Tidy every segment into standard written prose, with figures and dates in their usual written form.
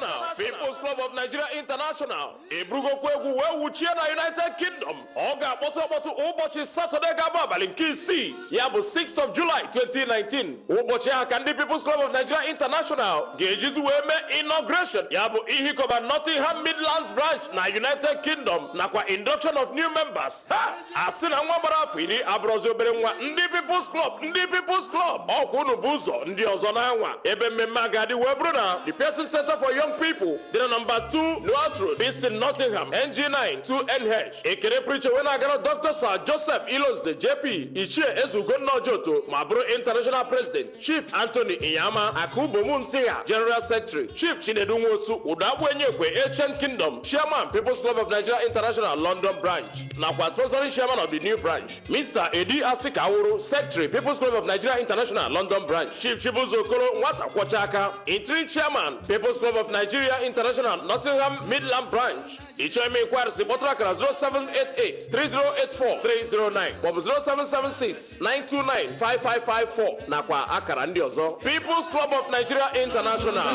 International. People's Club of Nigeria International eburugokwa egwu wee wuchie na United Kingdom. Ọ ga-akpọtụ akpọtụ ụbọchị Satọde ga-abụ abalị nke isii, ya bụ 6th of July 2019. Ụbọchị ahụ ka ndị People's Club of Nigeria International ga-ejizi wee mee inauguration, ya bụ ihikọba Nottingham Midlands branch na United Kingdom, nakwa induction of new members. Ha asị na nwa gbara afọ 10 abụrụzi obere nwa. Ndị People's Club, ndị People's Club, ọkwa unu bụ ụzọ ndị ọzọ na-anwa. Ebe mmemme a ga-adị wee bụrụ na the Pearson Center for Young People dị na nọmba 2 Newark Road, Beeston, Nottingham, NG9 2NH. Ekele pụrụ iche wee na-agara Dr. Sir Joseph Ilonze JP, Ichie Ezugonna Ojoto ma bụrụ International President, Chief Anthony Inyama Akubom Ntigha, General Secretary, Chief Chinedu Nwosu Udagbu Enyekwe, Ancient Kingdom, Chairman, People's Club of Nigeria International London Branch, nakwa sponsoring chairman of the new branch, Mr. Edi Asikawuru, Secretary, People's Club of Nigeria International London Branch, Chief Chibuzo Okoro Nwata Kwọcha Interim Chairman, People's Club of Nigeria International Nottingham Midland Branch. Ịchọ ime inquiries, kpọtụrụ akara 0788 3084 309 maọbụ 0776 929 5554 nakwa akara ndị ọzọ. People's Club of Nigeria International.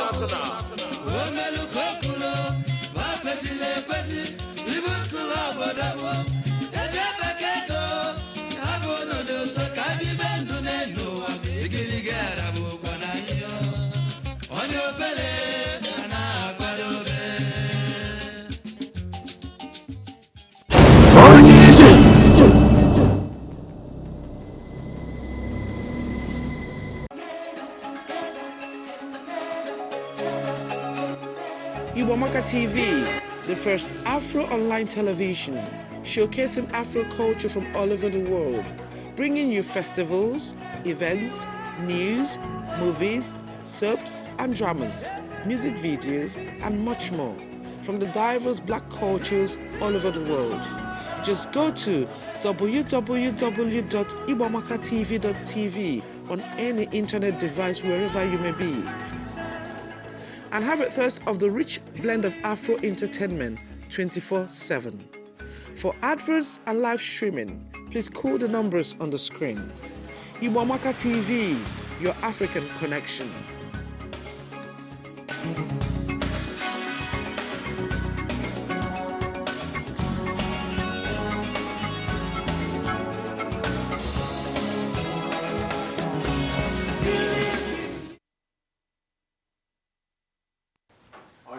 Omelukokuro ma kwesịrị ekwesị People's Club ọdagbo eze efekeko ha bụ ọnọdụ nsọ ka bibe ndụ n'elu ụwa igirigi ara bụ ụkwa na ihe onye obere na na-akwadobe. Onye ije. Igboamaka TV, the first Afro online television showcasing Afro culture from all over the world, bringing you festivals, events, news, movies, soaps and dramas, music videos, and much more from the diverse black cultures all over the world. Just go to www.igboamakatv.tv on any internet device wherever you may be and have a thirst of the rich blend of Afro entertainment 24/7. For adverts and live streaming, please call the numbers on the screen. Igboamaka TV, your African connection.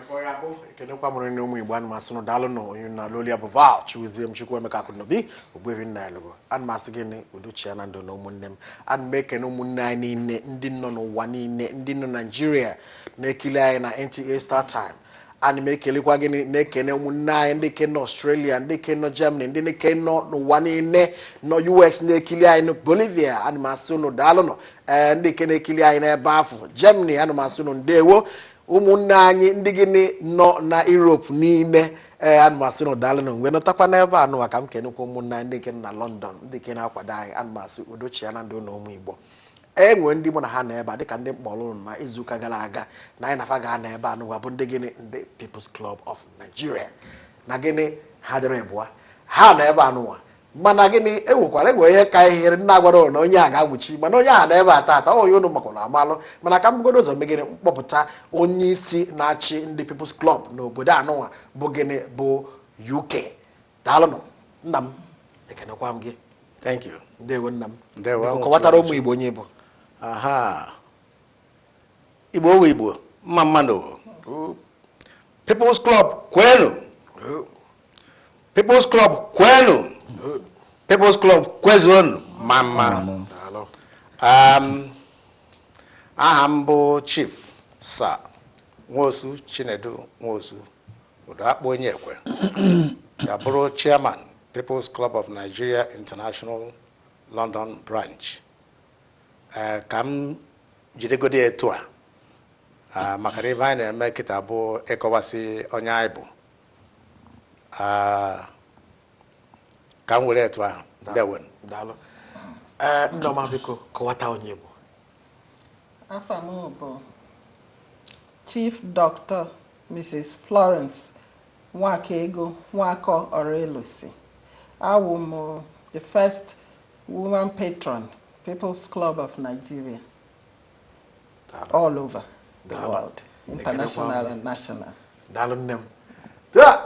Ifo ya bụ ekenekwa mụrụ na ụmụ Igbo, ana m asị nụ daalụ nụ. Onye na alụ ya bụ Val Chibuzie m, Chukwuemeka Akụnobi Ogbuefi nna ya lụgo. Ana m asị gịnị, udochia na ndụ na ụmụnne m. Ana m ekene ụmụnne anyị niile ndị nọ n'ụwa niile, ndị nọ Naijiria na-ekili anyị na NTA Star Time. Ana m ekelekwa gịnị, na-ekene ụmụnne anyị ndị ke nọ Australia, ndị ke nọ Germany, ndị ke nọ n'ụwa niile, nọ US na-ekili anyị, nọ Bolivia. Ana m asị unu daalụ nụ. Ee, ndị ke na-ekili anyị n'ebe afọ Germany, ana m asị unu ndewo. Ụmụnne anyị ndị gịnị nọ na Europe niile, ee, ana m asị na daalụ nụ. Mgbe nọtakwa n'ebe a nụwa ka m kenekwa ụmụnne anyị ndị nke nọ na London, ndị nke na-akwado anyị. Ana m asị udochia na ndụ na ụmụ Igbo. E nwee ndị mụ na ha nọ ebe a, dịka ndị mkpọrọ ụnụ na izuụka gara aga na anyị nafa ga-anọ ebe a nụwa, bụ ndị gịnị, ndị People's Club of Nigeria. Na gịnị ha dịrị ịbụa ha nọ ebe a nụwa, mana gịnị enwekwara enwere ihe ka ihere nna agwara ụnụ na onye a ga-agwụchi, mana onye a nọ ebe a taata ọ onye ụnụ makwara amalụ. Mana ka m bugodo ụzọ megịnị mkpọpụta onye isi na-achị ndị People's Club n'obodo anụnwa bụ gịnị, bụ UK. Daalụnụ nna m, ekenekwa m gị. Thank you. Ndewo nna m. Ndewo. Biko, kọwatara ụmụ Igbo onye bụ. Aha. Igbo owe Igbo, mma mma nụ. People's Club kwenu. People's Club kwenu. People's Club kwezuonu, ma mma. Daalụ. Aha m bụ Chief Sir Nwosu Chinedu Nwosu Udoakpụ Onyekwe, ya bụrụ Chairman, People's Club of Nigeria International London Branch. Ee, ka m jidegodi etu a, maka na ebe anyị na-eme kịta bụ ịkọwasị onye anyị bụ. Ka m were etu ahụ. Ndewo. Daalụ. Ee, Nneọma, biko kọwata onye bụ. Afa m bụ Chief Dr. Mrs. Florence Nwakaego Nwakọ Orelusi. Awụ m the first woman patron, People's Club of Nigeria, all over the world. International and national. Daalụ nne m. Taa,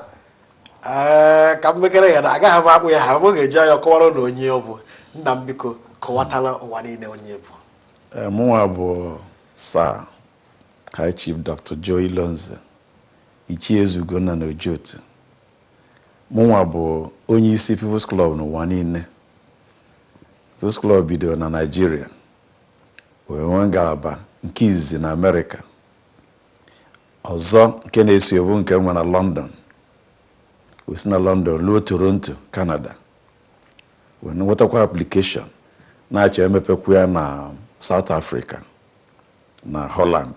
ee, ka m mekere ya na agaghị m akpụ ya ha, m ga-eji anya kọwara na onye ọ bụ. Nna m, biko kọwatara ụwa niile onye bụ. Mụnwa bụ Sir High Chief Dr. Joe Ilonze, Ichie Ezugonna na Ojoto. Mụnwa bụ onye isi People's Club n'ụwa niile. People's Club bidoro na Naịjirịa wee nwee ngalaba nke izizi na Amerịka, ọzọ nke na-eso ebu nke nwe na London, o si na London ruo Toronto, Canada, wee nwetakwa application na-achọ emepekwu ya na South Africa na Holland.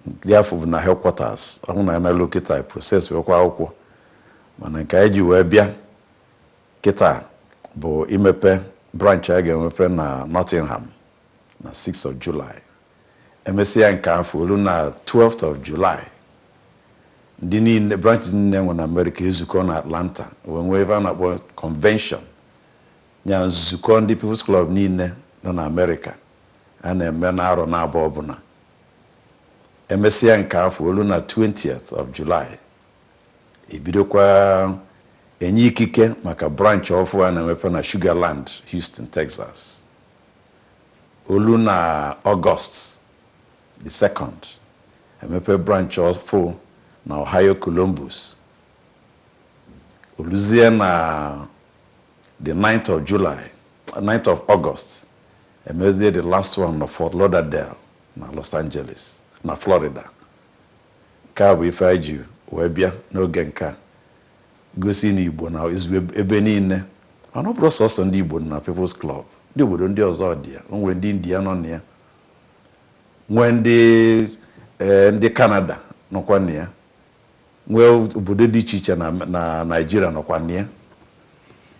Ndị afọ bụ na headquarters ọhụụ na analụ kịta process wekwa akwụkwọ, mana nke anyị ji wee bịa kịta bụ imepe branch a ga-emepe na Nottingham na 6th of July. Emesịa nke afọ olu na 12th of July, ndị niile branches niile nwe na America ezukọ na Atlanta wee nwee ebe a na-akpọ convention, ya nzukọ ndị People's Club niile nọ na America a na-eme n'arọ na-abụọ ọbụla. Emesịa nke afọ olu na 20th of July, ebidokwa enye ikike maka branch ọfụ a na-emepe na Sugarland, Houston, Texas. Olu na August the 2nd, emepe branch ọfụ na Ohio, Columbus. Oluzie na the 9th of July, 9th of August, emezie the last one na Fort Lauderdale na Los Angeles na Florida. Nke a bụ ife anyị ji wee bịa n'oge nke a, gosi na Igbo na ezu ebe niile. Mana ọ bụrụ sọsọ ndị Igbo nọ na People's Club, ndị obodo ndị ọzọ dị ya. O nwee ndị India nọ na ya, nwee ndị Canada nọkwa na ya, nwee obodo dị iche iche na Naịjirịa nọkwa na ya.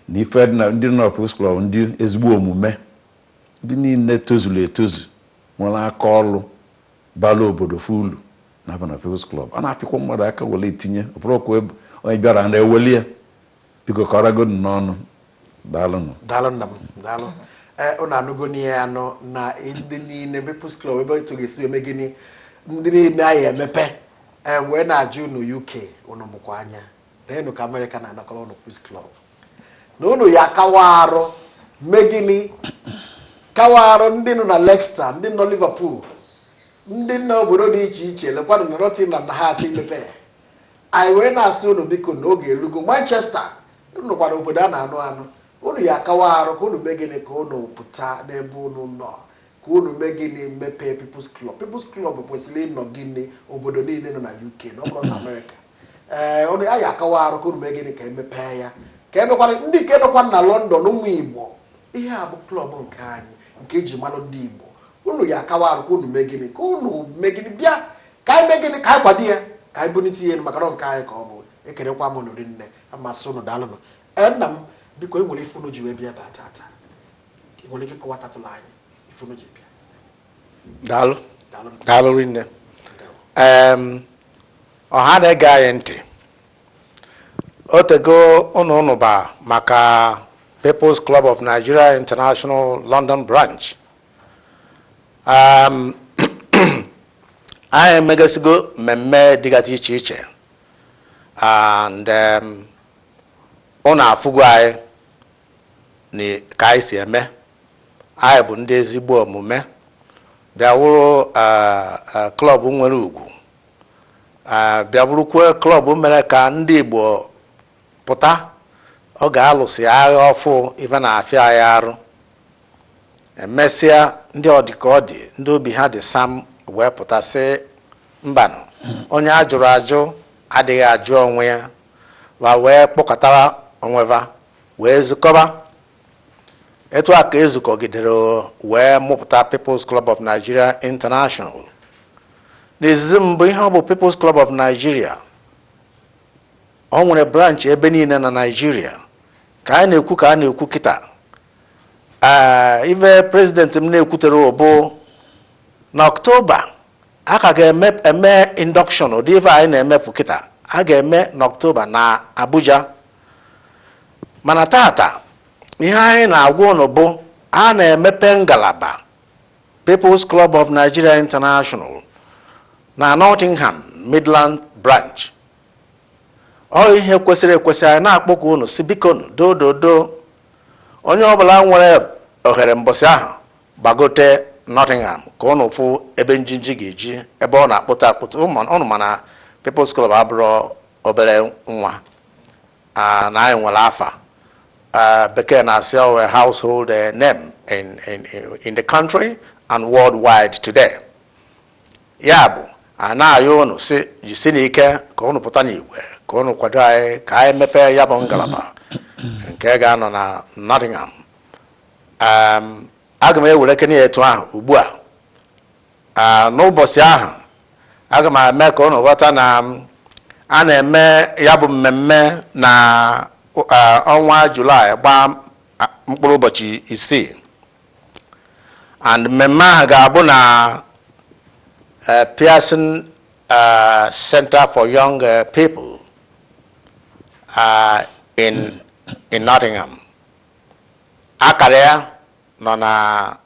Na ife dị na ndị nọ na People's Club, ndị ezigbo omume, ndị niile tozuru etozu, nwere aka ọrụ bara obodo fulu na-aba na People's Club. A na-apịkwa mmadụ aka were etinye, ọ bụrụ kwa onye bịara na-eweli ya. Biko kọrọgodu n'ọnụ. Daalụnụ. Daalụ nna m, daalụ. Ee, unu anụgo n'ihe anọ na ndị niile People's Club ebe etu ga-esi eme gịnị, ndị niile anyị emepe. Ee, wee na-ajụ unu, UK, unu mụkwa anya na ka Amerịka na-anakọrọ unu People's Club na unu ya akawa arụ mee gịnị, kawa arụ. Ndị nọ na Leicester, ndị nọ Liverpool, ndị nọ obodo dị iche iche, lekwanụ na Nottingham na ha achọ imepe ya. Anyị wee na-asị unu biko, na oge elugo. Manchester, unu kwara obodo a na-anụ anụ, unu ya akawa arụ ka unu mee gịnị, ka unu pụta n'ebe unu nọ, ka unu mee gịnị, mepee People's Club. People's Club kwesịrị ịnọ gịnị, obodo niile nọ na UK, na ọ bụrụ sọ Amerịka. Ee, unu anyị akawa arụ ka unu mee gịnị, ka emepee ya, ka emekwara ndị nke nọkwa na London. Ụmụ Igbo, ihe a bụ club nke anyị, nke eji malụ ndị Igbo. Unu ya akawa arụ ka unu mee gịnị, ka unu mee gịnị, bịa ka anyị mee gịnị, ka anyị kwado ya, ka anyị bunite ihe elu, maka na nke anyị ka ọ bụ. Ekelekwa m unu rinne, amasị unu. Daalụnụ. Ee, nna m, biko, ị nwere ife unu ji wee bịa ebe a tata? Ị nwere ike kọwatatụla anyị ife unu ji bịa? Daalụ. Daalụ. Daalụ rinne. Ndewo. Ọha na-ege anyị ntị, otego unu ba maka People's Club of Nigeria International London Branch. Anyị emegasigo mmemme dịgasị iche iche and unu afụgo anyị na ka anyị si eme. Anyị bụ ndị ezigbo omume, bịa wụrụ club nwere ugwu, bịa bụrụkwa club mere ka ndị Igbo pụta oge alụsị agha ọfụ. Ife na-afịa anyị arụ, emesịa ndị ọdịka ọ dị, ndị obi ha dị sam wee pụta sị mbanụ, onye a jụrụ ajụ adịghị ajụ onwe ya, ma wee kpọkọtara onweva wee zukọba. Etu a ka ezukọgidere wee mụpụta People's Club of Nigeria International. N'izizi mbụ, ihe ọ bụ People's Club of Nigeria, ọ nwere branch ebe niile na Nigeria ka a na-ekwu, ka a na-ekwu kịta. Ee, ife president m na-ekwutere bụ na Ọktoba a ka ga-eme eme induction. Ụdị ife anyị na-emepụ kịta a ga-eme n'Ọktoba na Abuja. Mana tata, ihe anyị na-agwa unu bụ a na-emepe ngalaba People's Club of Nigeria International. Na Nottingham Midland Branch, ọ ihe kwesịrị ekwesị anyị na-akpọkọ unu si bikonu, dododo, onye ọbụla nwere ohere mbọsị ahụ, gbagote Nottingham ka unu fụ ebe njinji ga-eji ebe ọ na-akpụta akpụta ụnụ. Mana People's Club abụrụ obere nwa na anyị nwere afa bekee na-asị ọ household name in the country and worldwide today. Ya bụ, a na-ayọ unu si jisi n'ike ka unu pụta n'igwe ka unu kwado anyị ka anyị mepee ya bụ ngalaba nke ga-anọ na Nottingham. Aga m ewere kene ya etu ahụ ugbu a. N'ụbọchị ahụ, aga m eme ka unu ghọta na a na-eme ya bụ mmemme na ọnwa Julaị gbaa mkpụrụ ụbọchị 6, and mmemme ahụ ga-abụ na Pearson Center for Young People in Nottingham. Akara ya nọ na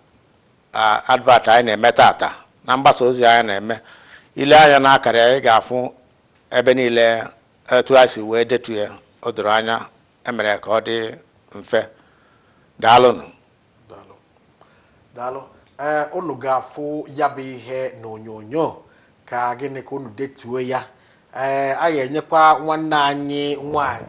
advert anyị na-eme tata na mgbasa ozi anyị na-eme. Ile anya na akara ya, ị ga-afụ ebe niile etu a si wee detu ya. O doro anya, emere ka ọ dị mfe. Daalụnụ. Daalụ, daalụ. Ee, unu ga-afụ ya bụ ihe n'onyonyo ka gịnị ka unu detuo ya. Ee, a ga-enyekwa nwanne anyị nwanyị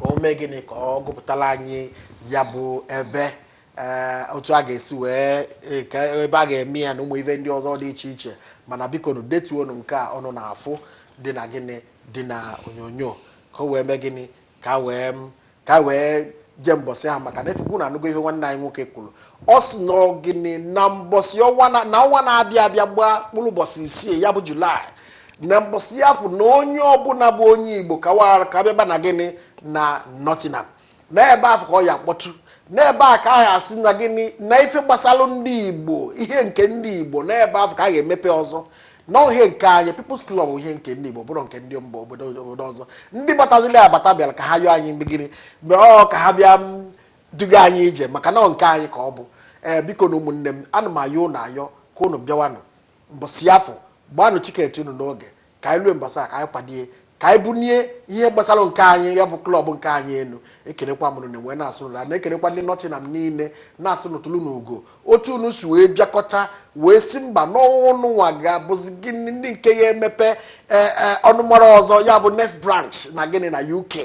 ka o mee gịnị, ka ọ gụpụtara anyị ya bụ ebe, ee, otu a ga-esi wee ka ebe a ga-eme ya na ụmụ ife ndị ọzọ dị iche iche. Mana biko nu, detuonu nke a ọnụ na-afụ dị na gịnị, dị na onyonyo, ka o wee mee gịnị, ka wee jee mbọsị ahụ, maka na efukwu na anụgo ihe nwanne anyị nwoke kwuru. Ọ sị na ọ gịnị na mbọsị ọnwa na ọnwa na-abịa abịa gbaa mkpụrụ ụbọchị 6, ya bụ Julaị, na mbọsị afọ, na onye ọbụla bụ onye Igbo ka ka bịaba na gịnị, na Nottingham, n'ebe afọ ka ọ ya akpọtụ, n'ebe a ka a asị na gịnị, na ife gbasalụ ndị Igbo, ihe nke ndị Igbo, n'ebe afọ ka a ga-emepe ọzọ na ihe nke anyị. People's Club bụ ihe nke ndị Igbo, bụrụ nke ndị mba obodo ọzọ. Ndị batazili abata bịara ka ha yọọ anyị mmegiri mgbe ọ ka ha bịa duga anyị ije, maka na ọ nke anyị ka ọ bụ. Ee, biko na ụmụnne m, ana m ayọ unu ayọ ka unu bịawanụ mbọsị afọ. Gbaanụ ticket unu n'oge ka anyị lue mbọsị a, ka anyị kwadie, ka anyị bunie ihe gbasara nke anyị, ya bụ club nke anyị, elu. Ekelekwa m unu wee na-asụ unu, na-ekelekwa ndị Nottingham niile, na-asụ n'ụtụlụ na ugo otu unu si wee bịakọta wee si mba n'ọnụ nwa ga-abụzi gịnị, ndị nke ya emepe ee ọnụmara ọzọ, ya bụ next branch na gịnị, na UK.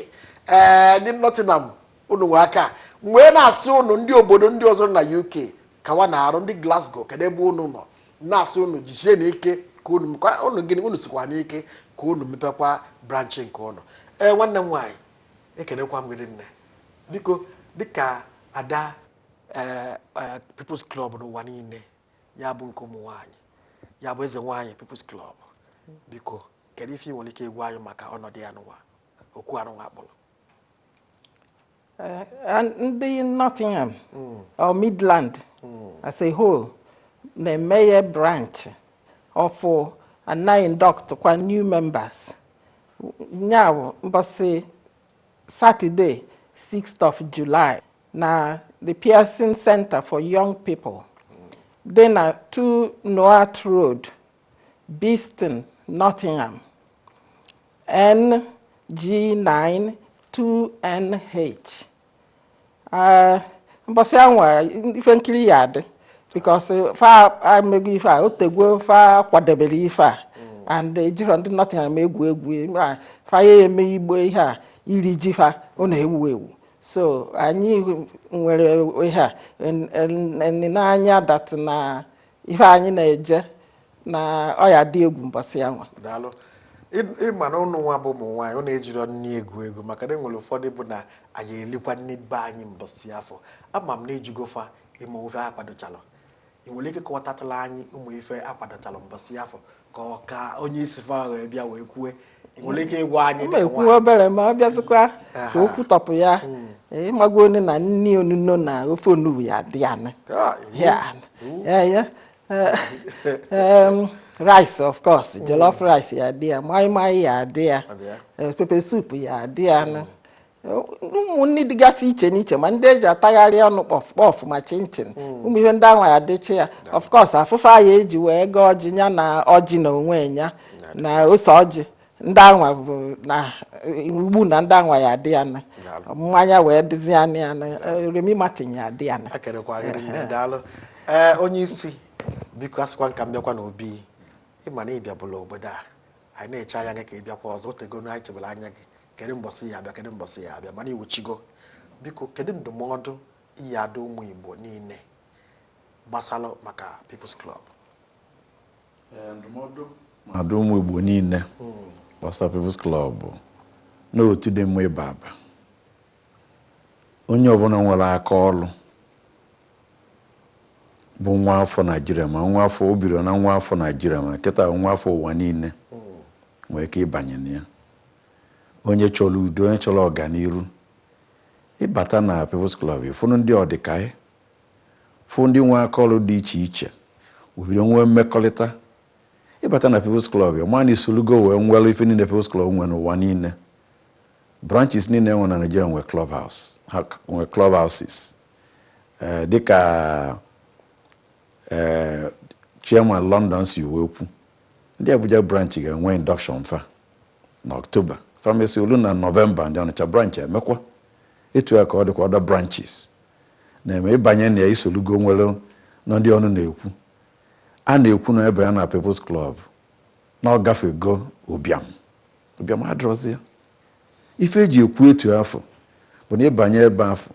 Ee, ndị Nottingham, unu nwe aka wee na-asị unu, ndị obodo ndị ọzọ na UK kawa na-arụ, ndị Glasgow, kedu ebe unu nọ? Na-asị unu jisie n'ike ka unu unu gịnị, unu sikwa n'ike ka unu mepekwa branch nke unu. Ee, nwanne m nwaanyị, ekelekwa m gị nne. Biko, dịka ada ee People's Club n'ụwa niile, ya bụ nke ụmụ nwaanyị, ya bụ eze nwaanyị People's Club, biko, kedu ife ị nwere ike ịgwa anyị maka ọnọdụ ya n'ụwa okwu anụnwa akpọrọ? And ndị Nottingham or Midland as a whole na-emeghe branch ọfụ and na induct kwa new members. Nya bụ mbọsị Saturday, 6th of July, na the Pearson Center for Young People dị na 2 Noat Road, Beeston, Nottingham, NG9 2NH. Mbọsị anwa, ife nkiri ya adị, because fa amego ife a otegwo, fa kwadebere ife a, and ejiro ndị Nottingham egwu egwu a, fa ya eme igbo ihe a iri ji fa, ọ na-ewu ewu. So anyị nwere ihe a n'anya that na ife anyị na-eje na ọ ya dị egwu mbọsị anwa. Daalụ. Ịma na ụnụ nwa bụ ụmụ nwaanyị, ụnụ ejiro nni egwu egwu, maka na enwere ụfọdụ bụ na anyị elikwa nni be anyị mbọsị afọ. Ama m na ejugofa ịma ofe akwadochalụ. Ị nwere ike kọwatatụla anyị ụmụ ife akwadochalụ mbọsị afọ, ka ọ ka onye isi fa wee bịa wee kwue? Ị nwere ike ịgwa anyị ọ dịka ekwu nwaanyị? Obere ma ọ bịazikwa ka okwu tọpụ ya. Ịmago onye na nni onuno na ofe onugbu ya dị anị. Ah, Yeah. Yeah. Rice, of course, jollof rice ya dị ya, moi moi ya dị ya, Ọ dị ya. Pepper soup ya dị ya nụ. Ụmụ nri dịgasị iche n'iche, ma ndị eji atagharị ọnụ, puff puff, ma chin chin, ụmụ ihe ndị ahụ ya adịcha ya. Of course, afụfa ya eji wee gaa ọjị ya na ọjị na onwe ya. Na ose ọjị ndị anwa bụ na ugbu na ndị anwa ya adị ya na Daalụ. mmanya wee dịzi ya na ya na Remi Martin ya adị ya na. Ekelekwa gị nne, daalụ. Ee, onye isi, biko, asịkwa nka m bịakwa n'obi ịma na ịbịabụla obodo a, anyị na-eche anya gị ka ị bịakwa ọzọ. Otego na anyị chebere anya gị, kedu mbọsị ya abịa, kedu mbọsị ya abịa, mana iwuchigo. Biko, kedu ndụmọdụ iyi ada ụmụ Igbo niile gbasalụ maka People's Club? Ndụmọdụ ada ụmụ Igbo niile gbasara People's Club bụ na otu dị mma ịba aba. Onye ọbụla nwere aka ọrụ bụ nwa afọ Naijiria, ma nwa afọ o biro na nwa afọ Naijiria, ma nkịta nwa afọ ụwa niile, nwee ike ịbanye na ya. Onye chọrọ udo, onye chọrọ ọganiru, ịbata na People's Club, ịfụnụ ndị ọdịka ya, fụ ndị nwe aka ọrụ dị iche iche, obido nwee mmekọrịta. Ịbata na People's Club, ya ma na isolugo wee nwere ife niile People's Club nwere n'ụwa niile. Branches niile enwe na Nigeria nwee clubhouse, ha nwee clubhouses. Ee, dịka ee chairman London si wee kwu, ndị Abuja branch ga-enwe induction fa na October, famesi olu na November, ndị Ọnịcha branch emekwa etu ya ka ọ dịkwa. Other branches na-eme. Ịbanye na ya, isolugo nwere na ndị ọnụ na-ekwu a na-ekwu na ebe ya na People's Club na ọ gafego ụbịam. Ụbịam adịrọzi ya. Ife eji ekwu etu afọ bụ na ịbanye ebe afọ,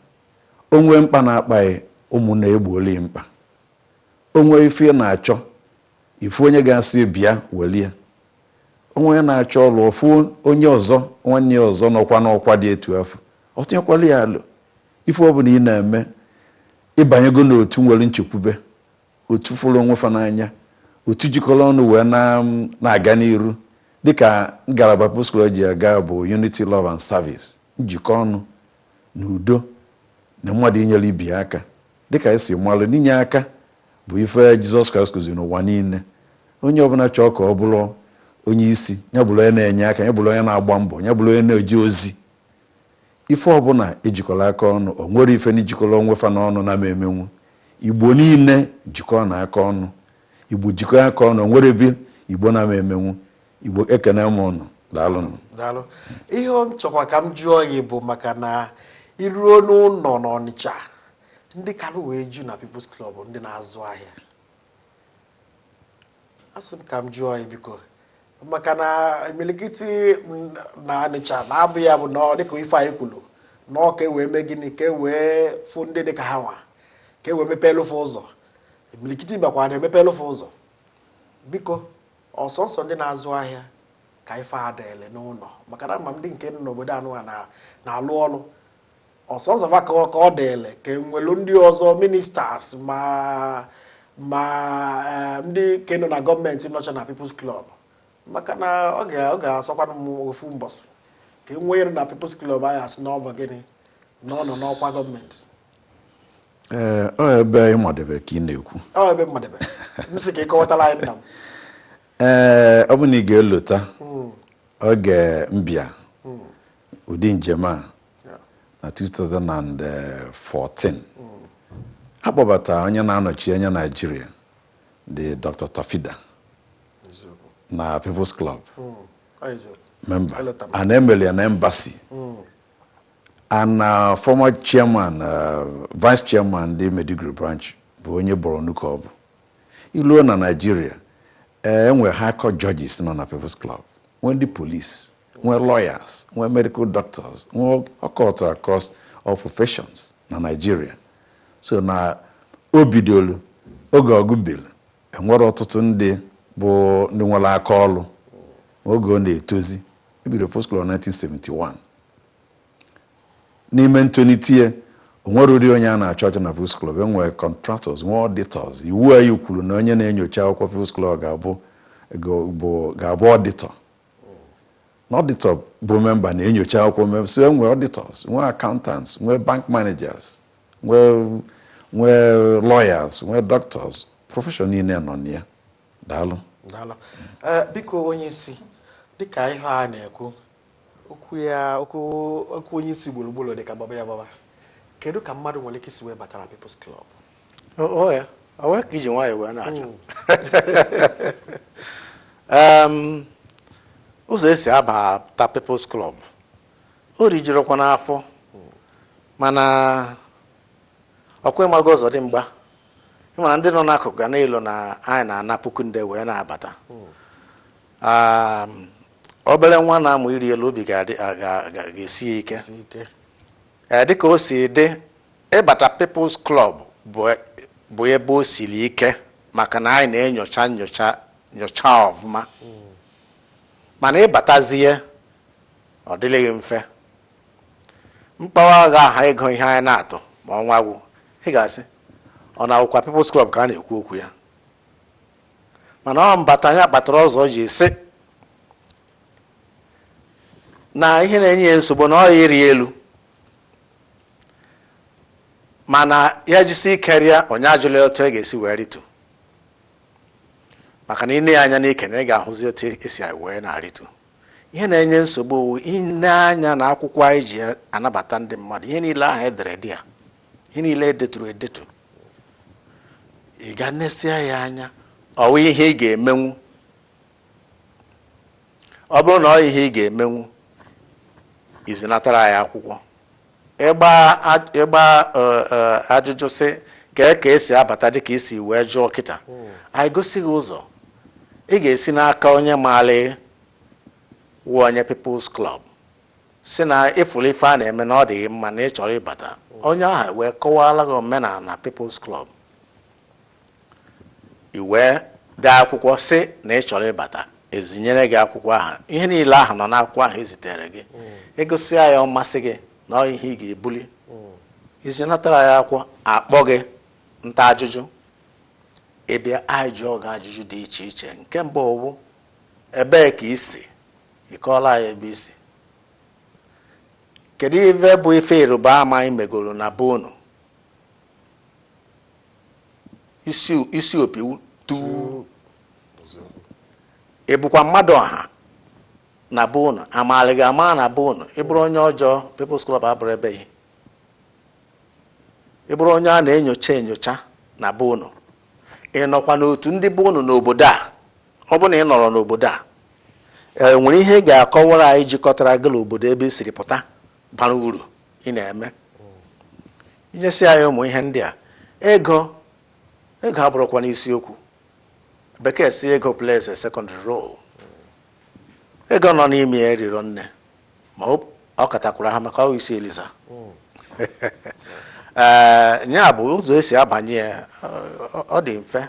onwe mkpa na-akpa ya, ụmụnna egbuola ya mkpa. Onwe ife ị na-achọ, ifu onye ga-asị bịa welie. Onwe onye na-achọ ọrụ, ofu onye ọzọ, nwanne ya ọzọ nọkwa n'ọkwa dị etu afọ, ọ tinyekwala ya alụ. Ife ọbụla ị na-eme, ịbanyego n'otu nwere nchekwube, otu fụrụ onwe fa n'anya, otu jikọrọ ọnụ wee na-aga n'iru. Dịka ngalaba People's Club ji aga bụ unity, love and service, njikọ ọnụ na udo na mmadụ inyere ibi ya aka. Dịka esi malụ, n'inye aka bụ ife Jizọs Kraịst kụziri n'ụwa niile. Onye ọbụla chọọ ka ọ bụrụ onye isi, ya bụrụ onye na-enye aka, ya bụrụ onye na-agba mbọ, ya bụrụ onye na-eje ozi. Ife ọbụla ejikọrọ aka ọnụ, o nwere ife na ijikọrọ onwe fa n'ọnụ na ama emenwu. Igbo niile jikọọ na aka ọnụ, Igbo jikọọ aka ọnụ, o nwere ebe Igbo na-ama emenwu. Igbo, ekene m ụnụ, daalụnụ. Daalụ. Ihe m chọkwa ka m jụọ gị bụ maka na iruo n'ụlọ n'Ọnịcha, ndị kalụ wee ju na People's Club, ndị na-azụ ahịa. Asị m ka m jụọ gị, biko, maka na imilikiti na Ọnịcha na-abụ ya bụ na ọ dịka ife anyị kwuru na ọ ka e wee mee gịnị, ka e wee fụ ndị dịka ha nwa, ka e wee mepee elụfe ụzọ. Imilikiti bakwa na-emepe elụfe ụzọ. Biko, ọsọsọ ndị na-azụ ahịa ka ife adịle n'ụlọ, maka na ama m ndị nke nọ n'obodo anụwa na-alụ ọrụ ọsọsọ fa ka ọ dịle, ka enwelu ndị ọzọ, ministers ma ndị ke nọ na gọọmenti nọcha na People's Club? Maka na ọ ga-asọkwanụ m ofu mbọsị ka e nwee nọ na People's Club anyị asị na ọ bụ gịnị na ọ nọ n'ọkwa gọọmenti. Ee, ọ ebe ịmadebe ka ị na-ekwu. Ọ ebe mmadebe m sị ka ị kọwatara anyị, nna m. Ee, ọ bụ na ị ga-elota oge mbịa ụdị njem a na 2014, akpọbata onye na-anọchi anya Naijiria, the Dr. Tafida, Eziokwu. na People's Club. Ọ eziokwu. Member. Elota m. And emeli na embassy and former chairman, vice chairman ndị Maiduguri branch bụ onye Borno ka ọ bụ. Iluo na Nigeria, ee, enwe high court judges nọ na People's Club, nwee ndị police, nwee lawyers, nwee medical doctors, nwee ọkọtọ across all professions na Nigeria. So na o bidolu oge ọgụ bili, enwere ọtụtụ ndị bụ ndị nwere aka ọrụ oge ọ na-etozi. Ebido People's Club 1971. N'ime ntolite ya, o nwere ụdị onye a na-achọ achọ na People's Club. Enwere contractors, nwee auditors. Iwu anyị kwuru na onye na-enyocha akwụkwọ People's Club ga-abụ auditor, na auditor bụ member na-enyocha akwụkwọ member. So enwere auditors, nwee accountants, nwee bank managers, nwee lawyers, nwee doctors, profession niile nọ na ya. Daalụ. Daalụ. Ee, biko, onye isi, dịka ihe a na-ekwu okwu ya, okwu onye isi gburugburu dịka gbaba ya gbaba, kedu ka mmadụ nwere ike isi wee bata na People's Club? Ọ ya ọ wee ka iji nwayọọ wee na-achọ. Ụzọ esi abata People's Club o rijirokwa n'afọ, mana ọkwa ịmago ụzọ dị mgba ịmana ndị nọ n'akụkụ ga na-elo na anyị na-ana puku nde wee na-abata. Obere nwa na-amụ iri elu obi ga-esi ya ike. Si ike. Ee, dịka o si dị, ịbata People's Club bụ ebe o siri ike, maka na anyị na-enyocha nyocha nyocha ọfụma. Mana ịbatazie, ọ dịghị mfe. Mkpawa agha aha ego ihe anyị na-atụ ma ọnwa gwụ, ị ga-asị ọ na-awụkwa People's Club ka a na-ekwu okwu ya. Mana ọ mbata ya kpatara ọzọ o ji sị na ihe na-enye ya nsogbu na ọ ya ịrị elu, mana ya jisi ike rịa onye ajụla otu e ga-esi wee rịtu, maka na ine ya anya n'ike na ị ga-ahụzi otu esi wee na-arịtu. Ihe na-enye nsogbu owu ine anya na akwụkwọ anyị ji anabata ndị mmadụ, ihe niile ahụ edere dị ya, ihe niile edeturu edetu, ị ga nesia ya anya, ọwụ ihe ị ga-emenwu. Ọ bụrụ na ọ ihe ị ga-emenwu, izinatara ya akwụkwọ ịgba ajụjụ sị kee ka esi abata, dịka isi wee jụọ kịta, anyị gosi gị ụzọ ị ga-esi n'aka onye maara wụ onye People's Club, si na ịfụrụ ife a na-eme na ọ dịghị mma na ị chọrọ ịbata. Onye ahụ wee kọwara gị omenala People's Club, i wee dee akwụkwọ si na ị chọrọ ịbata, ezinyere gị akwụkwọ ahụ. Ihe niile ahụ nọ n'akwụkwọ ahụ ezitere gị, egosi ya, ọ masị gị na ọ ihe ị ga-ebuli, izinatara ya akwụkwọ, akpọ gị nta ajụjụ. Ịbịa, anyị jụọ gị ajụjụ dị iche iche. Nke mbụ owu, ebee ka isi? Ịkọọla anyị ebe isi. Kedu ife bụ ife ịrịba ama anyị megoro na be unu? Isi opi tu ị bụkwa mmadụ ọha na be unu, amaala gị ama na be unu. Ị bụrụ onye ọjọọ, People's Club abụrụ ebe gị. Ị bụrụ onye a na-enyocha enyocha na be unu, ị nọkwa n'otu ndị be unu n'obodo a. Ọ bụ na ị nọrọ n'obodo a, e nwere ihe ị ga-akọwara anyị jikọtara gị n'obodo ebe i siri pụta bara uru ị na-eme. Inyesi anyị ụmụ ihe ndị a, ego abụrụkwa n'isiokwu. Bekee si ego plays a secondary role. Ego nọ n'ime ya eriro nne, ma ọ katakwara ha maka ọ isi eliza. Ee, ya bụ ụzọ esi abanye ya. Ọ dị mfe.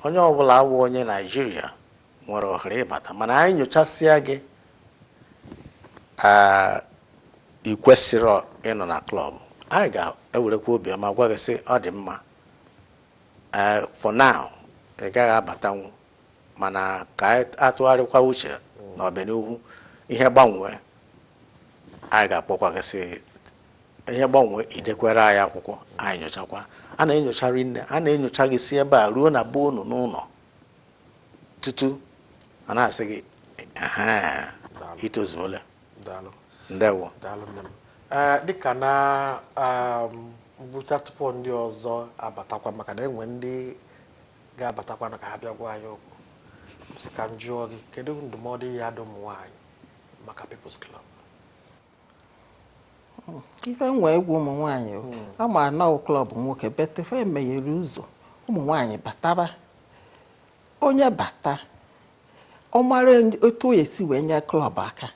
Onye ọbụla awụ onye Naijiria nwere ohere ịbata, mana anyị nyochasịa gị, ee, ị kwesịrị ịnọ na club, anyị ga-ewerekwa obiọma gwa gị sị ọ dị mma, ee, for now ị gaghị abatanwu, mana ka anyị atụgharịkwa uche n'ọbịanihu, ihe gbanwee, anyị ga-akpọkwa gị sị ihe gbanwee, idekwere anyị akwụkwọ, anyị nyochakwa. A na-enyocha nne, a na-enyocha gị si ebe a ruo na be unu n'ụlọ tutu a na-asị gị "Ehe, itozuola." Daalụ. Ndewo. Daalụ, nne m. Ee, dịka na mbụcha, tupu ndị ọzọ abatakwa, maka na enwe ndị ga-abatakwa na ka ha bịa gwa anyị okwu, m sị ka m jụọ gị, kedu ndụmọdụ ya dị ụmụ nwaanyị maka People's Club? Ife nwe egwu ụmụ nwaanyị o, ama anọ club nwoke betefe emeghere ụzọ ụmụ nwaanyị bataba. Onye bata, ọ mara otu o esi wee nye club aka,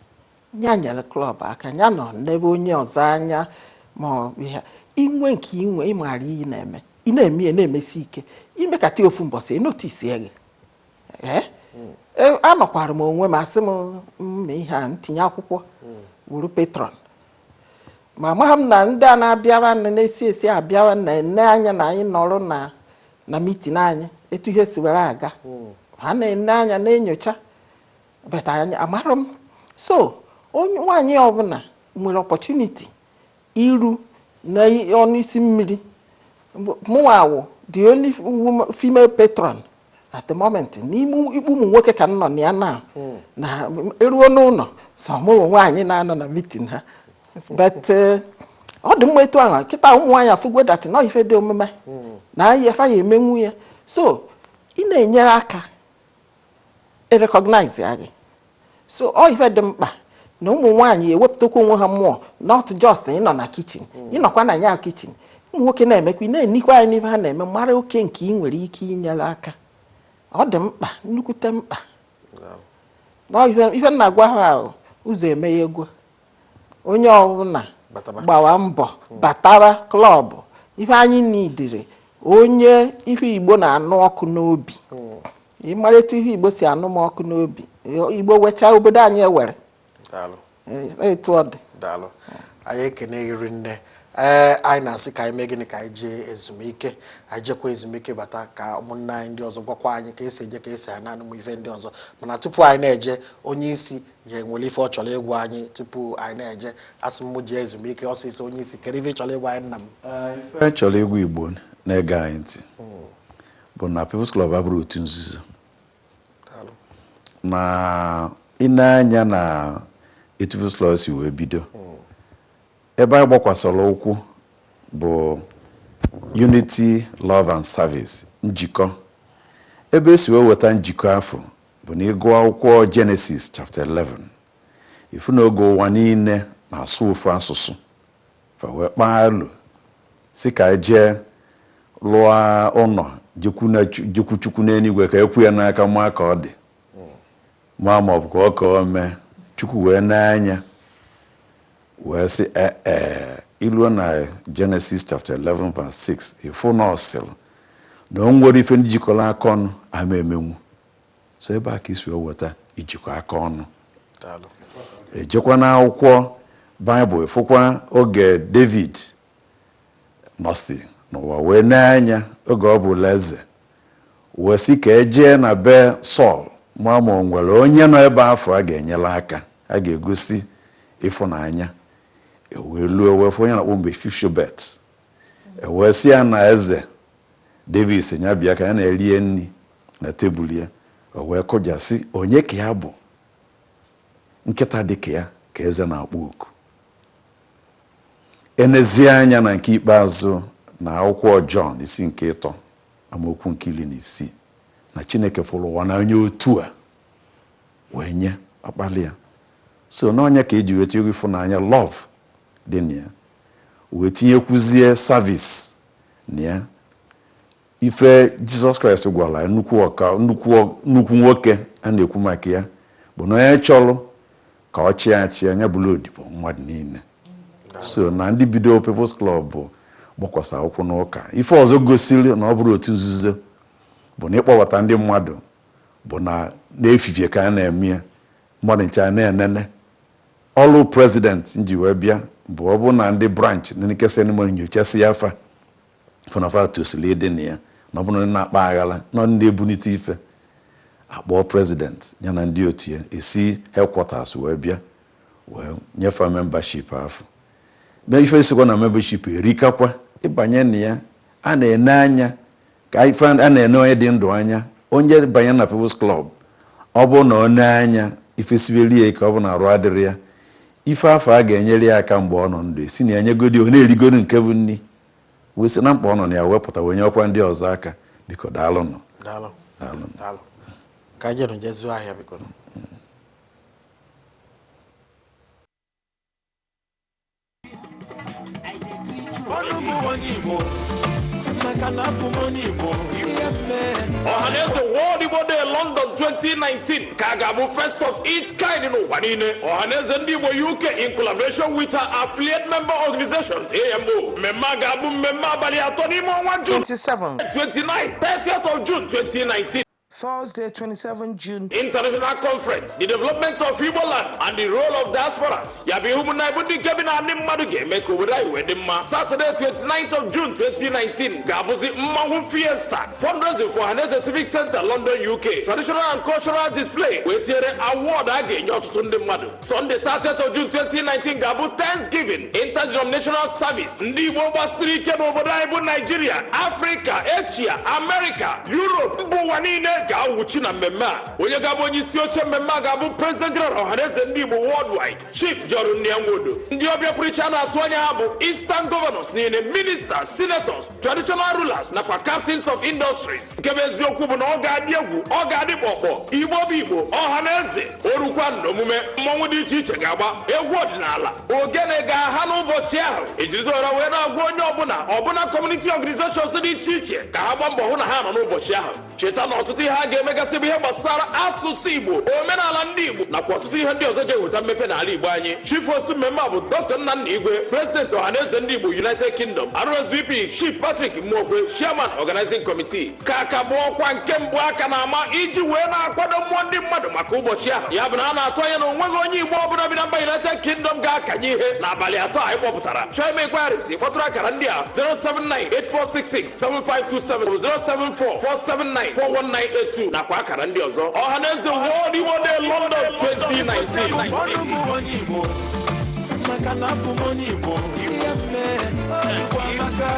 ya nyere club aka, ya nọ n'ebe onye ọzọ anya ma ọ bụ ihe inwe nke inwe ịmara ihe na-eme, ị na-eme ya na-emesi ike, imekata ya ofu mbọsị enotisie gị. Ee, anọkwara m onwe m, asị m mma ihe a, ntinye akwụkwọ wuru patron, ma amaghị m na ndị a na-abịawa na-esi esi abịawa na-ene anya na anyị nọrọ na meeting anyị, etu ihe si were aga, ha na-ene anya na-enyocha, but anyị amarọ m. So onye nwaanyị ọbụla nwere opportunity iru na ọnụ isi mmiri. Mụnwa wụ the only female patron at the moment n'ime ikpu ụmụ nwoke ka m nọ na ya na eruo n'ụlọ, sọ mụ nwaanyị na-anọ na meeting ha. But ọ dị mma etu ahụ. Kịta ụmụ nwaanyị afụgwo that nọ ife dị omume na anyị afa ya emenwu ya. So ị na-enyere aka, e recognize ya gị. So So ọ ife dị mkpa na ụmụ nwaanyị ewepụtakwa onwe ha mmụọ, not just ịnọ na kitchen, ịnọkwa na ya kitchen. Ụmụ nwoke na-emekwa, ị na-enikwa anyị n'ife ha na-eme, mara oke nke ị nwere ike inyere aka. Ọ dị mkpa, nnukwute mkpa. Na ife m na-agwa ha ahụ, ụzọ emeghego, onye ọbụla Bataba. gbawa mbọ batara club. Ife anyị nidiri, onye ife Igbo na-anụ ọkụ n'obi. Ịmara etu ihe Igbo si anụ m ọkụ n'obi, Igbo wechaa obodo anyị ewere. Daalụ. Etu ọ dị. Daalụ, anyị ekene gị nne. Ee, anyị na-asị ka anyị mee gịnị? Ka anyị jee ezumike. Anyị jekwa ezumike, bata ka ụmụnne anyị ndị ọzọ gwakwa anyị ka esi eje, ka esi ana ụmụ ife ndị ọzọ. Mana tupu anyị na-eje, onye isi ya enwere ife ọ chọrọ ịgwa anyị tupu anyị na-eje. Asị m jee ezumike ọsịsọ. Onye isi, kedu ife ị chọrọ ịgwa anyị, nna m? Ife chọrọ ịgwa Igbo na-ege anyị ntị bụ na People's Club abụrụ otu nzuzo. Daalụ. Na ị na-anya na etu People's Club si wee bido, ebe anyị gbakwasịrị ụkwụ bụ unity, love and service, njikọ. Ebe esi wee weta njikọ afọ bụ na ịgụ akwụkwọ Genesis chapter 11, ifu na oge ụwa niile na-asụ ofu asụsụ, fa wee kpaa alo si ka anyị jee lụọ ụlọ, jekwu Chukwu n'eluigwe ka ekwu ya n'aka, maa ka ọ dị ma ọ bụ ka ọ mee. Chukwu wee n'anya wee sị ee, iluo na Genesis chapter 11 verse 6, ịfụ na ọ sịrị na o nwere ife ndị jikọrọ aka ọnụ ama emenwu. So ebe a ka isi wee weta ijikọ aka ọnụ. Daalụ. Ejekwa n'akwụkwọ Baịbụl, ịfụkwa oge David nọsi n'ụwa wee n'anya oge ọ bụla eze, wee sị ka ejee na be Sọl ma o nwere onye nọ ebe afọ a ga-enyere aka, a ga-egosi ịfụnanya. Ewee luo, wee fụ onye na-akpọ Mefiboshet. Ewee sị ya na eze David sị ya bịa ka ya na-erie nri na tebụl ya. O wee kụjasị, onye ka ya bụ, nkịta dị ka ya ka eze na-akpọ oku? Enezie anya na nke ikpeazụ na akwụkwọ Jọn isi nke 3, amaokwu nke 16, na Chineke fụrụ ụwa n'anya otu a wee nye ọkpali ya. So n'ọnya ka eji weta ịfụnanya, love dị na ya, wee tinyekwuzie service na ya. Ife Jizọs Kraịst gwara ya, nnukwu ọka, nnukwu nwoke a na-ekwu maka ya bụ na onye chọrọ ka ọ chịa achị anya bụrụ odibo mmadụ niile. So na ndị bido People's Club bụ gbakwasa ụkwụ n'ụka. Ife ọzọ gosiri na ọ bụrụ otu nzuzo bụ na ịkpọbata ndị mmadụ bụ na n'efifie ka a na-eme ya, mmadụ ncha na-enene. Ọrụ president nji wee bịa bụ ọ bụ na ndị branch ndị n'ime nyochasị ya afa fụnafa tosiri ịdị na ya, na ọ bụrụ ndị na-akpa aghara na ndị ebunite ife, akpọọ president ya na ndị otu ya esi headquarters wee bịa wee nyefe membership afọ. Na ife sikwa na membership erikakwa ịbanye na ya, a na-ene anya ka ife a na-ene onye dị ndụ anya. Onye banye na People's Club, ọ bụrụ na ọ nee anya ife sibelie ka ọ bụ na arụ adịrị ya, ife afọ a ga-enyere ya aka mgbe ọ nọ ndụ, esi na ya nyegodi, ọ na-erigoro nke bụ nni, wee sị na mkpa ọ nọ na ya wepụta wee nye ọkwa ndị ọzọ aka. Biko, daalụnụ. Daalụ. Daalụ. Daalụ. Ka anyị jere jee zụọ ahịa, biko. Ọnụ bụ onye Igbo maka na abụ m onye Igbo ihe mmee. Ọhaneze World Igbo Day London 2019 ka a ga-abụ first of its kind n'ụwa niile. Ọhaneze Ndị Igbo UK in collaboration with her affiliate member organizations, AMO. Mmemme a ga-abụ mmemme abalị 3 n'ime ọnwa June, 27. 29, 30th of June 2019. Thursday, 27 June. International Conference, the development of Igbo land and the role of diasporas. Ya bụ ihe ụmụnna bụ ndị nke bi na ndị mmadụ ga-eme ka obodo anyị wee dị mma. Saturday 29th of June 2019 ga-abụzi mmanwụ fiesta, fundraising for Ohaneze Civic Center, London, UK, traditional and cultural display, wee tinyere award a ga-enye ọtụtụ ndị mmadụ. Sunday 30th of June 2019 ga-abụ Thanksgiving interdenominational service. Ndị Igbo gbasiri ike n'obodo anyị bụ Nigeria, Africa, Asia, America, Europe, mba ụwa niile. Ga-awụchi na mmemme a. Onye ga-abụ onye isi oche mmemme a ga-abụ President General Ọhaneze Ndị Igbo Worldwide, Chief John Nwodo. Ndị ọbịa pụrụ iche a na-atụ anya ha bụ Eastern Governors niile, ministers, senators, traditional rulers nakwa captains of industries. Nke bụ eziokwu bụ na ọ ga-adị egwu, ọ ga-adị kpọkpọ. Igbo bụ Igbo, ọha na eze orukwa na omume mmọnwụ dị iche iche ga-agba egwu ọdịnala, ogene ga-aha n'ụbọchị ahụ. Ejirizi ohere wee na-agwa onye ọbụla ọbụla, community organizations dị iche iche, ka ha gbaa mbọ hụ na ha nọ n'ụbọchị ahụ. Cheta na ọtụtụ ihe a ga-emegasị bụ ihe gbasara asụsụ Igbo, omenala ndị Igbo nakwa ọtụtụ ihe ndị ọzọ ga-eweta mmepe n'ala Igbo anyị. Chief host mmemme a bụ Dr. Nnanna Igwe, President Ọhaneze Ndị Igbo United Kingdom. RSVP: Chief Patrick Mmokwe, Chairman Organizing Committee. Ka ka bụ ọkwa nke mbụ aka na-ama iji wee na-akwado mmụọ ndị mmadụ maka ụbọchị ahụ. Ya bụ na a na-atụ anya na onweghị onye Igbo ọbụla bi na mba United Kingdom ga-akanye ihe n'abalị 3 anyị kpọpụtara. Chọọ ime inquiries, kpọtụrụ akara ndị a: 07984667527, 07447941982 nakwa akara ndị ọzọ. Ọhaneze World Igbo Day London 2019. Ọnụ bụ onye Igbo maka na abụ m onye Igbo. Ihe mmee Igbo amaka.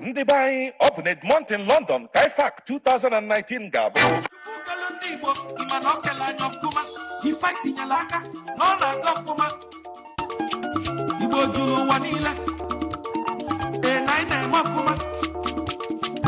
Ndị be anyị, ọ bụ na Edmonton, London ka IFAC 2019 ga-abụ. Ukelu ndị Igbo, ịma na ọ kele anya ọfụma. Ife anyị tinyere aka na ọ na-aga ọfụma. Igbo juru ụwa niile. Ee, na anyị na-eme ọfụma.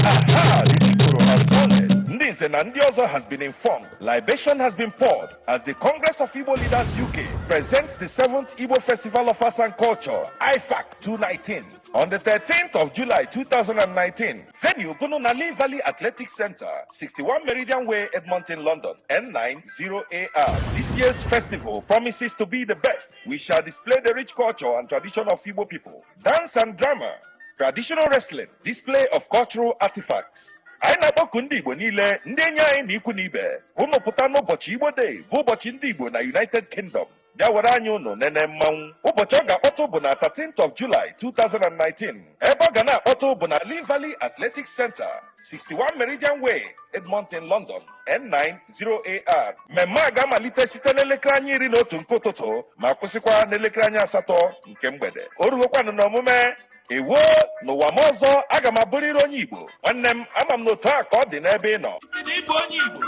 Aha, the Ikoro has sounded. Ndị Nze na ndị ọzọ has been informed. Libation has been poured as the Congress of Igbo Leaders UK presents the 7th Igbo Festival of Arts and Culture, IFAC 219, on the 13th of July 2019. Venue Gununa Lee Valley Athletic Center, 61 Meridian Way, Edmonton, London, N90AR. This year's festival promises to be the best. We shall display the rich culture and tradition of Igbo people, dance and drama, traditional wrestling, display of cultural artifacts. Anyị na-akpọku ndị Igbo niile, ndị enyi anyị na ikwu na ibe, ka unu pụta n'ụbọchị Igbo Day, bụ ụbọchị ndị Igbo na United Kingdom. Bịa were anya unu nene mmanwụ. Ụbọchị ọ ga-akpọtụ bụ na 13th of July 2019. Ebe ọ ga na-akpọtụ bụ na Lee Valley Athletic Center, 61 Meridian Way, Edmonton, London, N90AR. Mmemme a ga-amalite site n'elekere anya 11 nke ụtụtụ ma kwụsịkwa n'elekere anya 8 nke mgbede. O ruokwanụ n'omume ewo n'ụwa m ọzọ, aga m abụrịrị onye Igbo. Nwanne m, ama m na otu a ka ọ dị n'ebe ị nọ. Si na ịbụ onye Igbo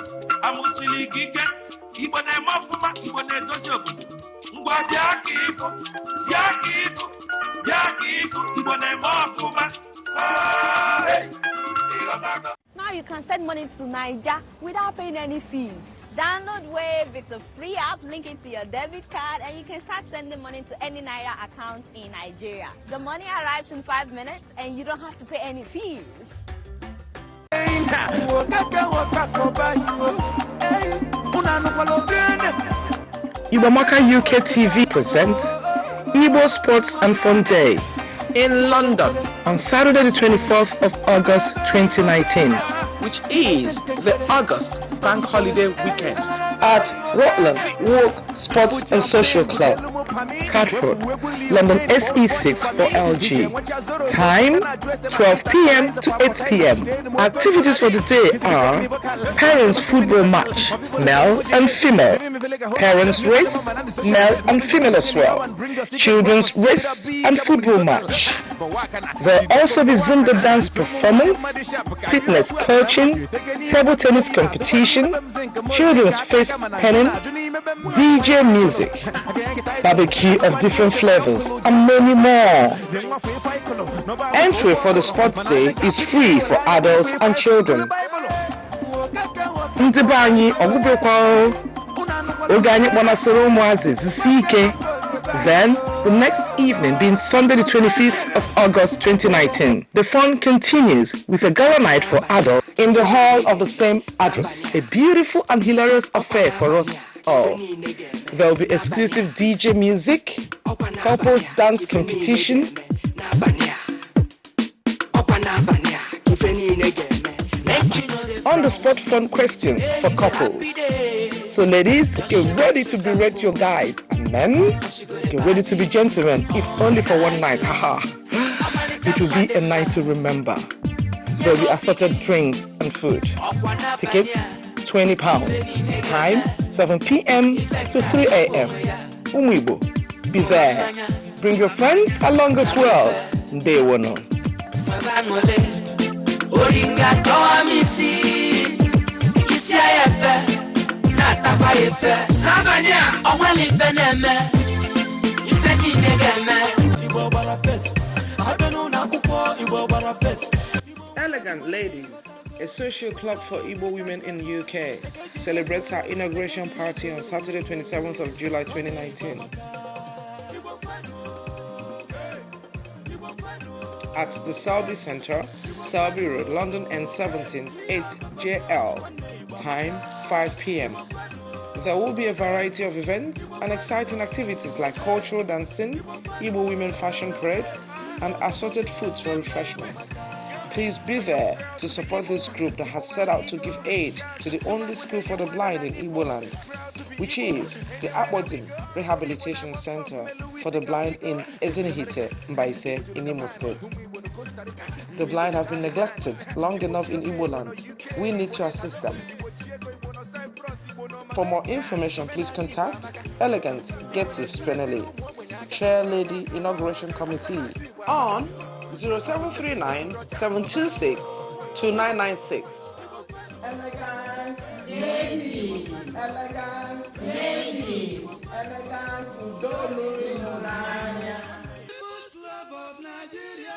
amụsiri gị ike. Igbo na-eme ọfụma, Igbo na-edozi obodo. Ngwa, bịa ka ịfụ, bịa ka ịfụ, bịa ka ịfụ. Igbo na-eme ọfụma. Ah, hey, ịghọtago. Now you can send money to Niger without paying any fees. Download Wave, it's a free app, link it to your debit card, and you can start sending money to any Naira account in Nigeria. The money arrives in 5 minutes, and you don't have to pay any fees. Okeke Nwokafọ unu anụkwala ogene. Igbamaka UK TV presents Igbo Sports and Fun Day in London on Saturday, the 24th of August 2019, which is the August Bank Holiday weekend, at Rutland Walk Sports and Social Club, Catford, London SE6 4LG. Time 12 p.m. to 8 p.m. Activities for the day are parents football match, male and female, parents race, male and female as well, children's race and football match. There will also be Zumba dance performance, fitness coaching, table tennis competition, children's face painting, DJ music, barbecue of different flavors, and many more. Entry for the sports day is free for adults and children. Ndị be anyị, ọgwụbekwa oge anyị kpọnasịrị ụmụazị zusi ike. Then the next evening, being Sunday the 25th of August 2019, the fun continues with a gala night for adults in the hall of the same address. A beautiful and hilarious affair for us all. There will be exclusive DJ music, couples dance competition, Ọkwa n'abalị a ka ife niile ga-eme. On the spot fun questions for couples. So, ladies, get ready to berate your guys. And men, get ready to be gentlemen, if only for one night. Haha. It will be a night to remember. There will be assorted drinks and food. Tickets £20. Time 7 p.m. to 3 a.m. Ụmụ Igbo, be there. Bring your friends along as well. Ndewono. Nwebe aṅụlị oringa dọwa m isi isi ya efe na-atakwa ya efe n'abalị a onwere ife na-eme ife niile ga-eme. Igbo gbara fest abịa n'ụlọ akwụkwọ, Igbo gbara fest. Elegant Ladies, a social club for Igbo women in the UK, celebrates our inauguration party on Saturday, 27th of July 2019, at the Selby Centre, Selby Road, London N17 8JL. Time 5 p.m. There will be a variety of events and exciting activities like cultural dancing, Igbo women fashion parade, and assorted foods for refreshment. Please be there to support this group that has set out to give aid to the only school for the blind in Igbo land, which is the Akbodim Rehabilitation Center for the Blind in Ezinihite, Mbaise, in Imo State. The blind have been neglected long enough in Igbo land. We need to assist them. For more information, please contact Elegant Getty Spinelli, Chair Lady Inauguration Committee, on 0739 726 2996. Elegant ladies, elegant ladies, elegant udolu ịhụnanya. People's Club of Nigeria.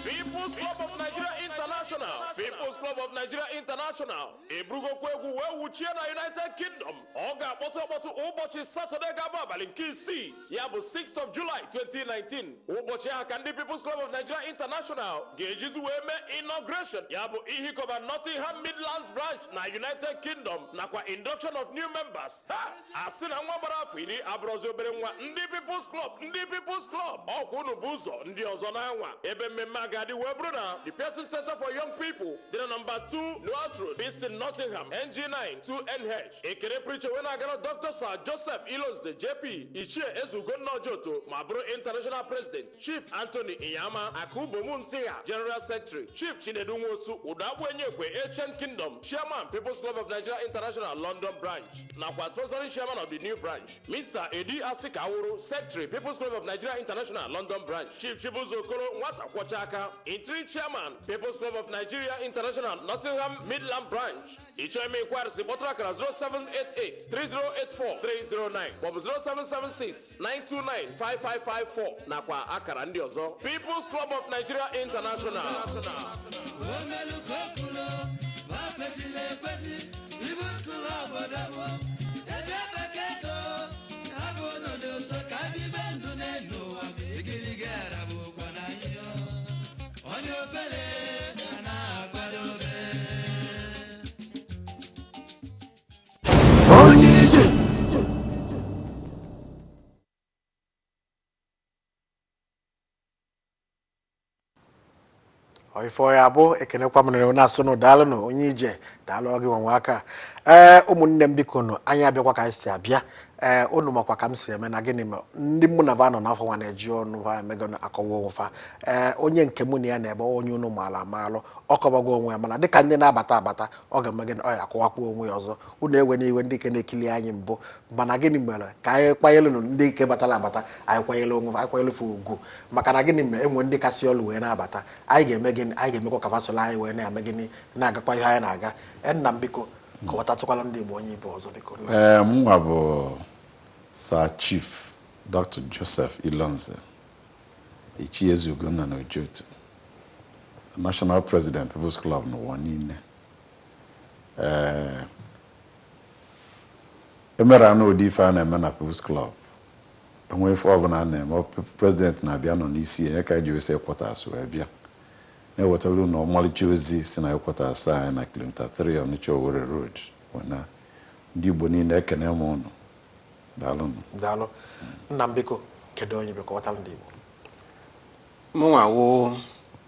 People's Club of Nigeria International, People's Club of Nigeria International eburugokwa egwu wee wuchie na United Kingdom. Ọ ga-akpọtụ akpọtụ ụbọchị Satọde ga-abụ abalị nke isii, ya bụ 6th of July 2019. Ụbọchị ahụ ka ndị People's Club of Nigeria International ga-ejizi wee mee inauguration, ya bụ ihikọba Nottingham Midlands branch na United Kingdom, nakwa induction of new members. Ha asị na nwa gbara afọ 10 abụrụzi obere nwa. Ndị People's Club, ndị People's Club, ọkwa unu bụ ụzọ ndị ọzọ na-anwa. Ebe mmemme a ga-adị wee bụrụ na the Pearson Center for Young People dị na nọmba 2 Newart Road, Beeston, Nottingham, NG9 2NH. Ekele preacher wee na-agara Dr. Sir Joseph Ilonze JP, Ichie Ezugonna Ojoto ma bụrụ International President, Chief Anthony Inyama Akubomu Ntigha, General Secretary, Chief Chinedu Nwosu Udagbu Enyekwe, Ancient Kingdom Chairman, People's Club of Nigeria International London Branch, nakwa sponsoring chairman of the new branch, Mr. Edi Asika Awuru, Secretary, People's Club of Nigeria International London Branch, Chief Chibuzo Okoro Nwata Kwọcha Aka, Interim Chairman, People's Club of Nigeria International Nottingham Midland Branch. Ịchọ ime inquiries, kpọtụrụ akara 0788 3084 309 maọbụ 0776 929 5554 nakwa akara ndị ọzọ. People's Club of Nigeria International. Omelukokwulo ma kwesịrị ekwesị, People's Club ọdọwọ eze efekeko ha bụ ọnọdụ nsọ ka bibe ndụ n'elu ụwa igirigi arabụkwa na ihe onye obere na na-akwadobe. Onye ije. Ife ya bụ ekenekwa m nere na-asụ nụ, daalụnụ onye ije, daalụ gị nwanwe aka. Ee, ụmụnne m, biko nụ, anyị abịakwa ka anyị si abịa. Ee, unu makwa ka m si eme na gịnị mere ndị mụ na va nọ n'afọ nwa na-eji ọnụ ha emego akọwa onwe fa. Ee, onye nke mụ na ya na-ebe, onye unu maara amalụ, ọ kọbago onwe ya, mana dịka ndị na-abata abata, ọ ga-eme gịnị, ọ ya akọwakwa onwe ya ọzọ. Unu ewe n'iwe ndị ike na-ekili anyị mbụ, mana gịnị mere ka anyị kwanyelụ ndị ike batara abata, anyị kwanyere onwe anyị, kwanyere fe ugwu, maka na gịnị mere enwe ndị kasị ọlụ wee na-abata. Anyị ga-eme gịnị? Anyị ga-emekwa ka fasolo anyị wee na-eme gịnị, na-agakwa ihe anyị na-aga. Ee, nna m, biko kọwatatụkwala ndị Igbo onye Igbo ọzọ, biko. Ee, mụnwa bụ Sir Chief Dr. Joseph Ilonze, Ichie Ezugonna na Ojoto, National President, People's Club n'ụwa niile. Ee, emere anụ ụdị ife a na-eme na People's Club, enwe ife ọbụla a na-eme, president na-abịa nọ n'isi ya ka eji ose quarters wee bịa na-ewetara unu ọmalịcha ozi si na quarters anyị na kilomita 3 Onitsha Owerri Road. Wee na ndị Igbo niile, ekene m unu, daalụnụ. Daalụ nna m. Biko, kedu onye bụ? Kọwatara ndị Igbo. Mụnwa wụ,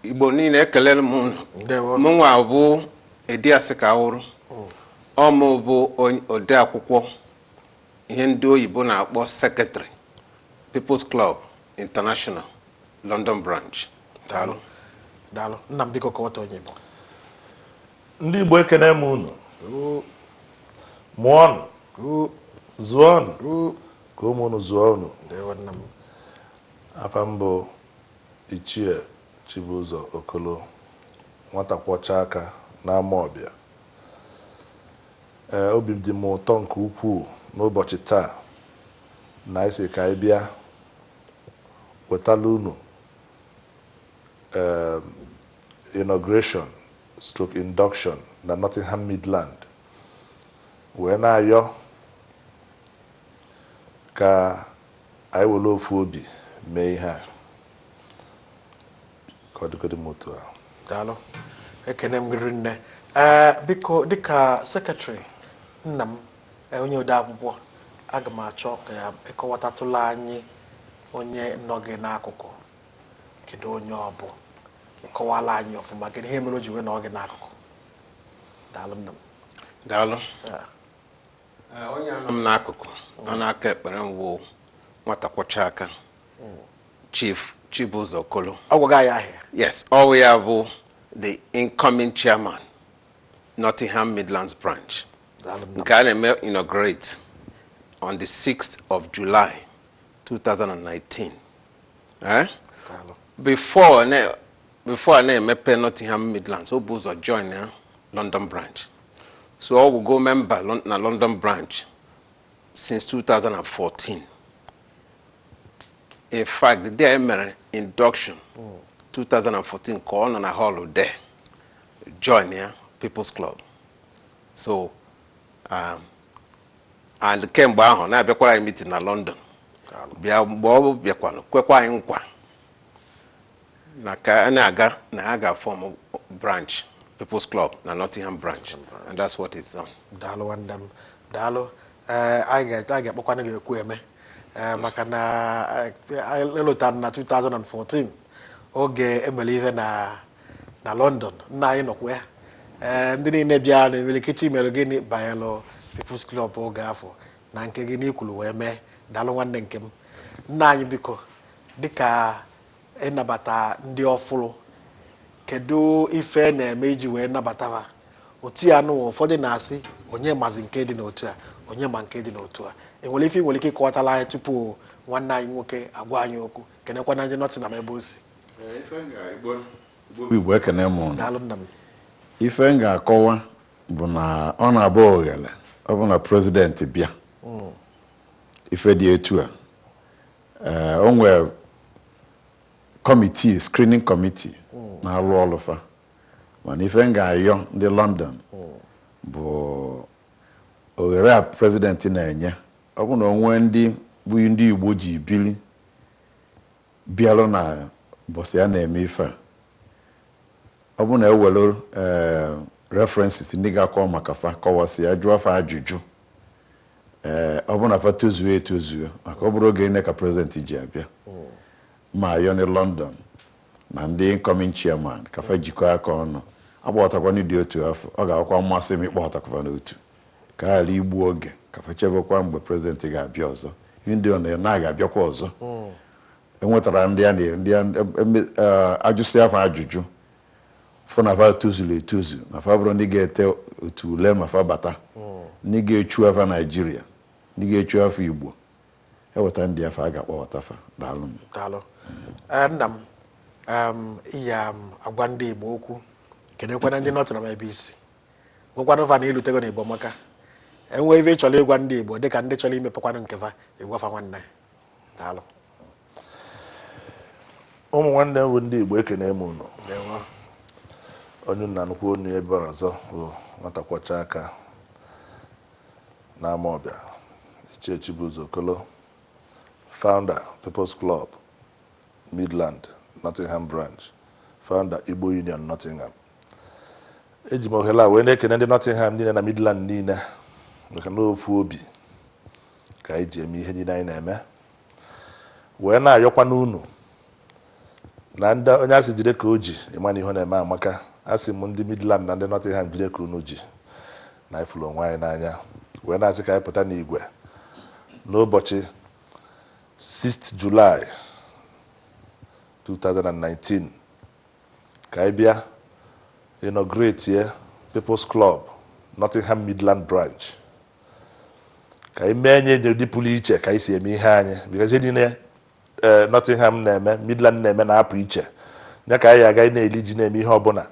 Igbo niile, ekelere m unu. Ndewo. Mụnwa bụ Edi Asịka Awụrụ. Ọ mụ bụ onye ode akwụkwọ, ihe ndị oyibo na-akpọ secretary, People's Club International London Branch. Daalụ, daalụ nna m. Biko kọwata onye Igbo. Ndị Igbo, ekene m unu. Mụọnụ, zụọnụ, Ka ụmụ unu zụọ unu. Ndewo nna m. Afa m bụ Ichie Chibụzọ Okolo, nwata kwọcha aka n'ama ọbịa. Ee, obi dị m ụtọ nke ukwuu n'ụbọchị taa na anyị sị ka anyị bịa wetala unu inauguration stroke induction na Nottingham Midland, wee na-ayọ ka anyị were ofu obi mee ihe a ka ọ dịgodu m otu ahụ. Daalụ, ekene m gị nne. Ee, biko, dịka secretary nna m, onye ode akwụkwọ, aga m achọ ka ya ịkọwatatụla anyị onye nọ gị n'akụkụ. Kedu onye ọ bụ? Ịkọwala anyị ọfụma kedu ihe mere o ji wee nọ gị n'akụkụ. Daalụ nna m. Daalụ. Yeah. Onye anọ m n'akụkụ nọ n'aka ekpere m wụ nwata kwọcha aka, Chief Chibụzọ Okolo. Ọ gwaga anyị ahịa. Yes, ọ ya bụ the incoming chairman, Nottingham Midlands branch. Daalụ nna m. Nke a na-eme inaugurate on the 6th of July 2019. Eh? Daalụ. Before a na-emepe Nottingham Midlands, o bụ ụzọ join ya London branch. So ọ wụgo member na London branch since 2014. In fact, the day e mere induction 2014 ka ọ nọ na hall there join ya People's Club. So and kemgbe ahụ na-abịakwara anyị meeting na London. Bịa mgbe ọ bịakwanụ kwekwa anyị nkwa na ka a na-aga na a ga-form branch People's Club na Nottingham branch, and that's what it's on. Daalụ nwanne m, daalụ. Ee, anyị ga-akpọkwana gị ekwu eme. Ee, maka na anyị elotara na 2014 oge emere ihe na London, nna anyị nọkwa ya. Ee, ndị niile bịa na emelikiti mere gịnị banyelụ People's Club oge afọ na nke gị n'ikwuru wee mee. Daalụ nwanne nke m. Nna anyị, biko, dịka ịnabata ndị ọfụrụ, kedu ife na-eme iji wee nabata ha otu ya nụwa? Ụfọdụ na-asị onye mazi nke dị n'otu a, onye ma nke dị n'otu a. Enwere ife ị nwere ike ịkọwatala anyị tupu nwanne anyị nwoke agwa anyị okwu, kenekwana ndị Nottingham ebe o si? Igbo, ekene m unu. Daalụ nna m. Ife m ga-akọwa bụ na ọ na-abụ oghere ọ bụ na president bịa ife dị etu a, ee, o nwere committee, screening committee na-alụ ọlụ fa. Mana ife m ga-ayọ ndị London bụ oghere a president na-enye, ọ bụ na o nwee ndị bụ ndị Igbo ji bili bịalụ na mbọsị ya na-eme ife a, ọ bụ na ewere ee references ndị ga-akọwa maka fa, kọwasị ya, jụọ fa ajụjụ, ee, ọ bụ na fa tozuo etozuo, maka ọ bụrụ oge nne ka president ji abịa. Ma ayọ ndị London na ndị incoming chairman ka fa jikọọ aka ọnụ akpọghọtakwa ndị dị otu afọ. Ọ ga-akwakwa mmasị m ịkpọghọtakwa n'otu ka a ghara igbu oge, ka fa chebekwa mgbe president ga-abịa ọzọ. Ihe ndị ọ na ga-abịakwa ọzọ, enwetara ndị a na ndị ajụsị afọ ajụjụ, fụ na fa tozuru etozu, na fa bụrụ ndị ga-ete otu ule ma fa bata, ndị ga-echu afa Naijiria, ndị ga-echu afọ Igbo, eweta ndị afọ a ga-akpọghọta fa. Daalụ m. Daalụ. Ee, nna m, iya agwa ndị Igbo okwu, kenekwana ndị Nottingham ebe isi, gwakwanụ fa na ilutego na Igbo maka enwee ife ị chọrọ ịgwa ndị Igbo dịka ndị chọrọ imepekwanụ nke fa, ịgwafa nwanne. Daalụ. Ụmụ nwanne m bụ ndị Igbo, ekene m unu. Ndewo. Onye nna nnukwu onu ebe ọzọ bụ nwata kwọcha aka n'ama ọbịa, Ichie Chibụzọ Okolo, founder People's Club Midland Nottingham branch, founder Igbo Union Nottingham. Eji m ohere a wee na-ekene ndị Nottingham niile na Midland niile, maka na ofu obi ka anyị ji eme ihe niile anyị na-eme, wee na-ayọkwa n'unu na ndị onye asị jide ka o ji ịma na ihe ọ na-eme amaka. Asị m ndị Midland na ndị Nottingham, jide ka unu ji na ifuru onwe anyị n'anya, wee na-asị ka anyị pụta n'igwe n'ụbọchị 6th July 2019 ka anyị bịa inaugurate ye People's Club Nottingham Midland branch. Ka anyị mee nye n'ụdị pụrụ iche ka anyị si eme ihe anyị, because ihe niile Nottingham na-eme, Midland na-eme, na-apụ iche ya. Ka anyị agaghị na-eli ji na-eme ihe ọbụla,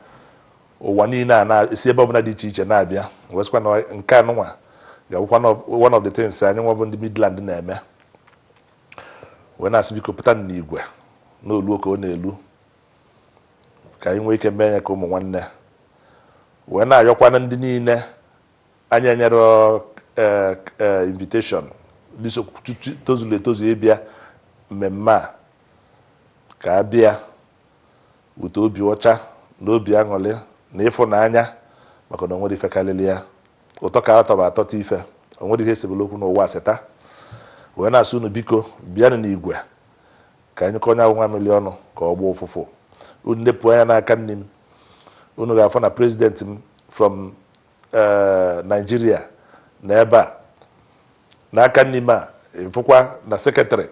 ụwa niile a na-esi ebe ọbụla dị iche iche na-abịa. Wesịkwa na nke anụnwa ga-abụkwa one of the things anyị nwa bụ ndị Midland na-eme, wee na-asị, biko, pụta n'igwe n'olu ka ọ na-elu, ka anyị nwee ike mee ya ka ụmụ nwanne. Wee na-ayọkwana ndị niile anyị enyere invitation, ndị so tozuru etozu ịbịa mmemme a, ka a bịa wute obi ọcha na obi aṅụrị na ịfụnanya, maka na o nwere ife karịrị ya. Ụtọ ka atọba atọta ife, o nwere ihe esebere okwu n'ụwa asịta. Wee na-asị unu, biko, bịanụ n'igwe ka anyị kọọ onye ahụ nwa mmiri ọnụ ka ọ gbaa ụfụfụ. Unu nepụ anya n'aka nne m, unu ga-afụ na president m from Nigeria na ebe a n'aka nne m a, ịfụkwa na secretary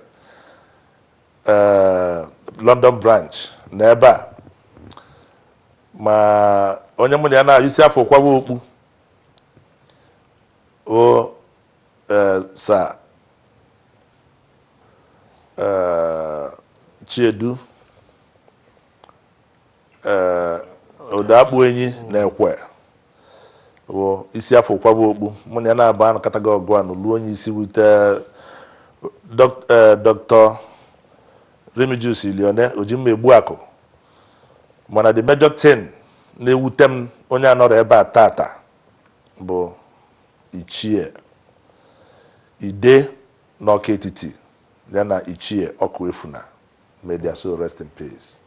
London branch na ebe a, ma onye mụ na ya na-isi afọ kwawa okpu o Sir Chiedu Odoakpu Enyi na-ekwe bụ isi afọ kwaba okpu. Mụ na ya na-aba anọkọtaghị ọgụ a n'olu onye isi wute Dr. Remigius Ilione Ojimma Egbuakụ. Mana the major thing na-ewute m, onye anọrọ ebe a tata bụ Ichie Ide n'Ọka Etiti, ya na Ichie Ọkụ Efuna. May their soul rest in peace,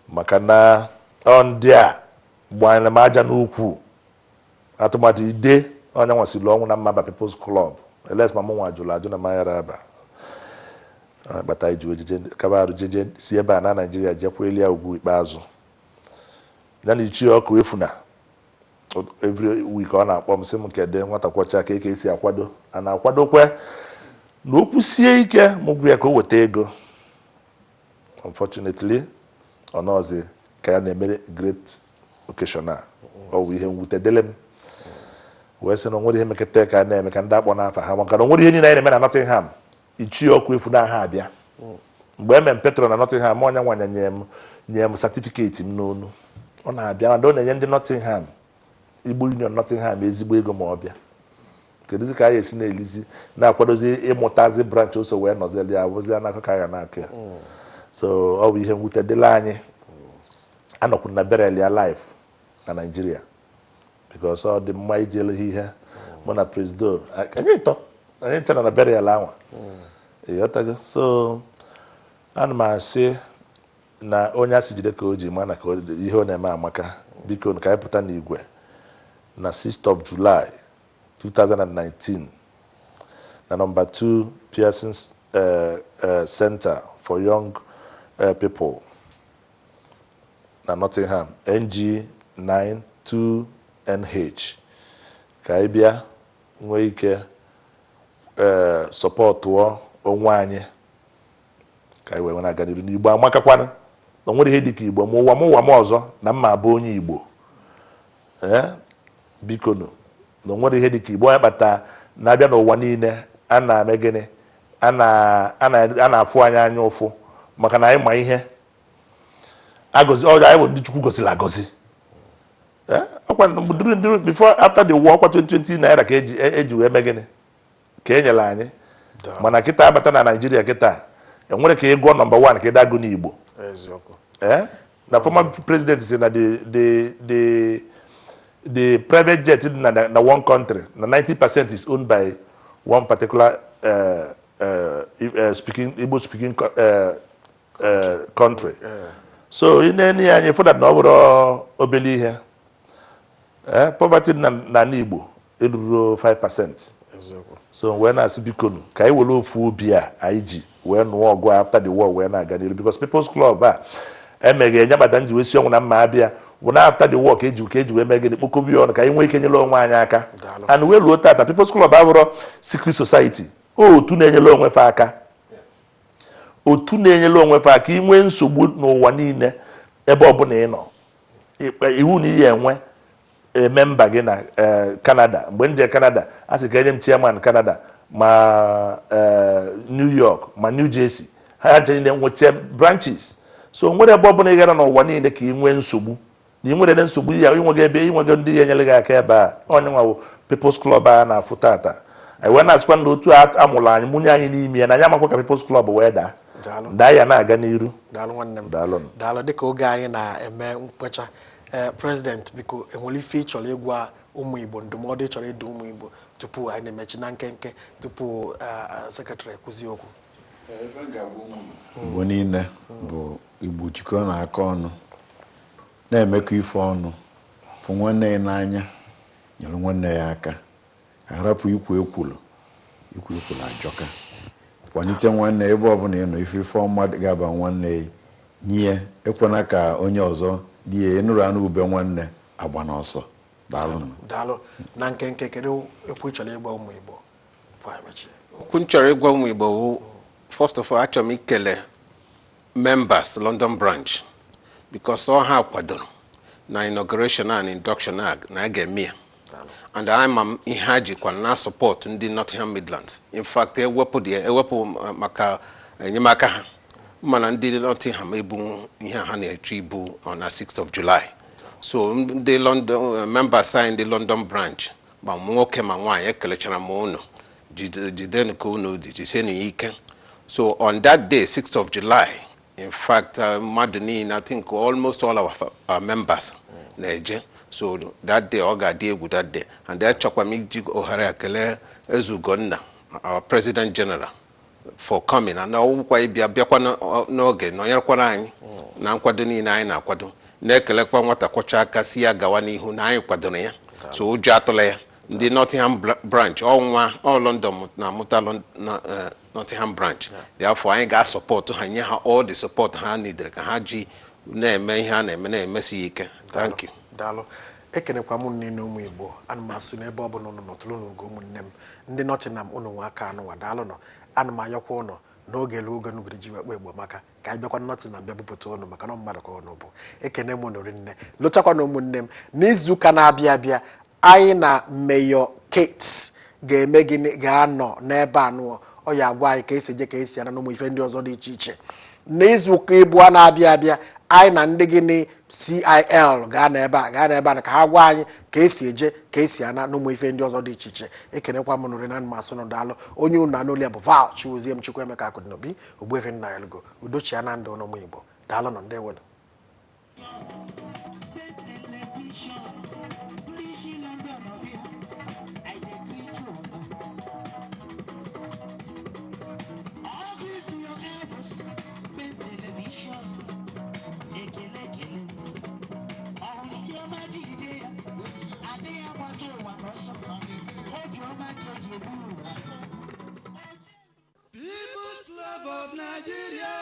maka na ọ ndị a gbanyere m aja n'ukwu atụmatụ ide onye nwasịrị ọnwụ na mmaba People's Club, eles ma mụ nwa jụrụ ajụ na mayara aba akpata iji ojije kabarụ jeje si ebe a na Naijiria jekwa elia ugwu ikpeazụ, ya na Ichie Ọkụ Efuna. Every week ọ na-akpọ m, sị m, kede nwata kwọcha ka eke esi akwado a na-akwadokwe na okwu sie ike. M gwa ya ka o weta ego. Unfortunately, ọ nọọzi ka ya na-emere great occasion a. Ọ bụ ihe mwute dịlị m, wee sị na onwere ihe mekọta ka a na-eme ka ndị akpọ n'afa ha, maka na onwere ihe niile anyị na-eme na Nottingham, Ichie Ọkụ Efu na aha abịa. Mgbe eme m patron na Nottingham, ọnya nwanya nye m certificate m n'onu. Ọ na-abịa and ọ na-enye ndị Nottingham, Igbo Union Nottingham, ezigbo ego ma ọ bịa. Kedụzi ka anyị esi na-elizi na-akwadozi ịmụtazi branch ose wee nọzili ya abụzi n'aka ka a ga na-akụ ya? So ọ bụ ihe mwute dịla anyị. Anọkwu na burial ya live na Nigeria, because ọ dị mma ijele ha ihe mụ na presido anyị tọ anyị ncha nọ na burial anwa, ịghọtago? So ana m asị na onye asị jide ka o ji ma na ka ihe ọ na-eme amaka. Biko, ka anyị pụta n'igwe na 6th of July 2019 na number 2 Pearson Center for Young People na Nottingham, NG 92NH, ka anyị bịa nwee ike supportụọ onwe anyị, ka anyị wee na-aga n'iru n'Igbo. Amakakwanụ na o nwere ihe dịka Igbo. Ma ụwa m, ụwa m ọzọ na mma abụ onye Igbo. Ee, bikonu, na o nwere ihe dịka Igbo. Onye kpata na-abịa n'ụwa niile a na-eme gịnị? A na-afụ anyị anya ụfụ, maka na anyị ma ihe agọzi ọ. Anyị bụ ndị Chukwu gọziri agọzi. Ọkwa during, before, after the war, ọkwa 2020 naira ka eji wee mee gịnị ka e nyere anyị. Mana kịta abata na Naijiria kịta, enwere ka ị gụọ number 1 ka ị dagụ n'Igbo. Eziokwu. Eh? Na former president si na the private jet dị na one country na 90% is owned by one particular speaking Igbo speaking country. So ị na-enye ya anya, ịfụ that na ọ bụrụ obele ihe. Poverty dị n'ala Igbo eruru 5%. Eziokwu. So wee na-asị, bikonu, ka anyị were ofu obi a anyị ji wee nụọ ọgụ a after the war wee na-aga n'iru, because People's Club a emeghe enyebata nji wee si ọnwụ na mma abịa bụ na after the war ka eji wee mee gịnị, kpokọbi ọnụ ka anyị nwee ike nyere onwe anyị aka. Daalụ. And wee luo tata, People's Club abụrọ secret society, otu na-enyere onwe fa aka, otu na-enyere onwe fa aka. Inwe nsogbu n'ụwa niile, ebe ọbụla ị nọ, iwu na ihe enwe Member gị na Canada. Mgbe m jee Canada, a sị ka enye m chairman Canada, ma New York, ma New Jersey, ha nche niile nwecha branches. So nwere ebe ọbụla ị gara n'ụwa niile ka ị nwee nsogbu na ị nwere nsogbu ya, inwego ebe, inwego ndị ya enyere gị aka. Ebe a onye nwawo People's Club a na-afụ tata, anyị wee na-asịkwa na otu a amụrụ anyị, mụnye anyị n'ime ya, na anyị amakwa ka People's Club wee daa. Daalụ. Daa ya na-aga n'iru. Daalụ, nwanne m. Daalụ. Daalụ. Dịka oge anyị na-eme mkpecha, ee, president, biko, enwere ife ị chọrọ ịgwa ụmụ Igbo, ndụmọdụ ị chọrọ ịdụ ụmụ Igbo tupu anyị na-emechi na nkenke, tupu secretary ekwuzi okwu? Igbo niile bụ Igbo, jikọọ na aka ọnụ, na-emekọ ife ọnụ, fụ nwanne ya n'anya, nyere nwanne ya aka, harapụ ikwu ekwulu. Ikwu ekwulu ajọka. Kwalite nwanne ebe ọbụla ị nọ. Ife ife ọma ga-aba nwanne ya, nye ekwena ka onye ọzọ dị ya ịnụrụ anụ ube nwanne agba n'ọsọ. Daalụnụ. Daalụ. Na nkenke, kedu ekwu ị chọrọ ịgwa ụmụ Igbo tupu anyị mechie? Okwu m chọrọ ịgwa ụmụ Igbo bụ, first of all, achọrọ m ikele members London branch, because ọ ha kwadoro na inauguration and induction a na a ga-eme ya, and ama m ihe ha jikwa na support ndị Nottingham Midlands. In fact, ewepụ dị ewepụ maka enyemaka ha, mana ndị Nottingham ebu ihe ha na-eche ibu on na 6th of July. So ndị London members anyị, ndị London branch, ma nwoke ma nwaanyị, ekelechara m unu. Jidenu ka unu dị, jisienu ya ike. So on that day, 6th of July, in fact, mmadụ niile, I think almost all our members na-eje. So that day, ọ ga-adị egwu that day. And achọkwa m iji ohere a kelee Eze Ugonna, our president general, for coming and ọgwụkwa ịbịa bịakwa n'oge nọnyerekwara anyị na nkwado niile anyị na-akwado. Na-ekelekwa nwata kwọcha aka si ya gawa n'ihu na anyị kwadoro ya, so ụjọ atụla ya. Ndị Nottingham branch, ọnwa ọ London na-amụta Nottingham branch, therefore anyị ga-asọpọtụ ha, nye ha all the support ha nidere ka ha ji na-eme ihe a na-eme, na-emesi ya ike. Thank you. Daalụ. Ekenekwa m niile, ụmụ Igbo. Ana m asụ n'ebe ọ bụla unu nọtụrụ n'ugo. Ụmụnne m ndị Nottingham, unu nwe aka anụnwa. Daalụ nọ. Ana m ayọkwa ụnụ n'oge elu oge nugiri ji wekpa Igbo maka ka anyị bịakwa Nottingham bịa bupụta ụnụ, maka na mmadụ ka ụnụ bụ. Ekene m unu rinne. Lụchakwa na ụmụnne m, n'izuụka na-abịa abịa, anyị na Mayor Kate ga-eme gịnị? Ga-anọ n'ebe anụọ, ọ ya agwa anyị ka esi eje, ka esi ana, na ụmụ ife ndị ọzọ dị iche iche. N'izuụka ịbụọ na-abịa abịa, anyị na ndị gịnị CIL gaa n'ebe a, gaa n'ebe a ka ha gwa anyị ka esi eje, ka esi ana, na ụmụ ife ndị ọzọ dị iche iche. Ekenekwa m nụrụ na mmasị nụ. Daalụ. Onye unu anụ ya bụ Val Chiwozie m, Chukwuemeka Akụdịnobi, Ogbuefi nna ya lugo. Udochia na ndụ ụmụ Igbo. Daalụ nọ. Ndewonụ. Television, ndị isi London ọbịa, I dey greet you. All grease to your elbows, Ben Television, ekele ekele. Ọhụrụ ihe ọma jide ya, adịghị agbata ụwa n'ọsọ, obiọma ka eji ebu ụwa. People's Club of Nigeria.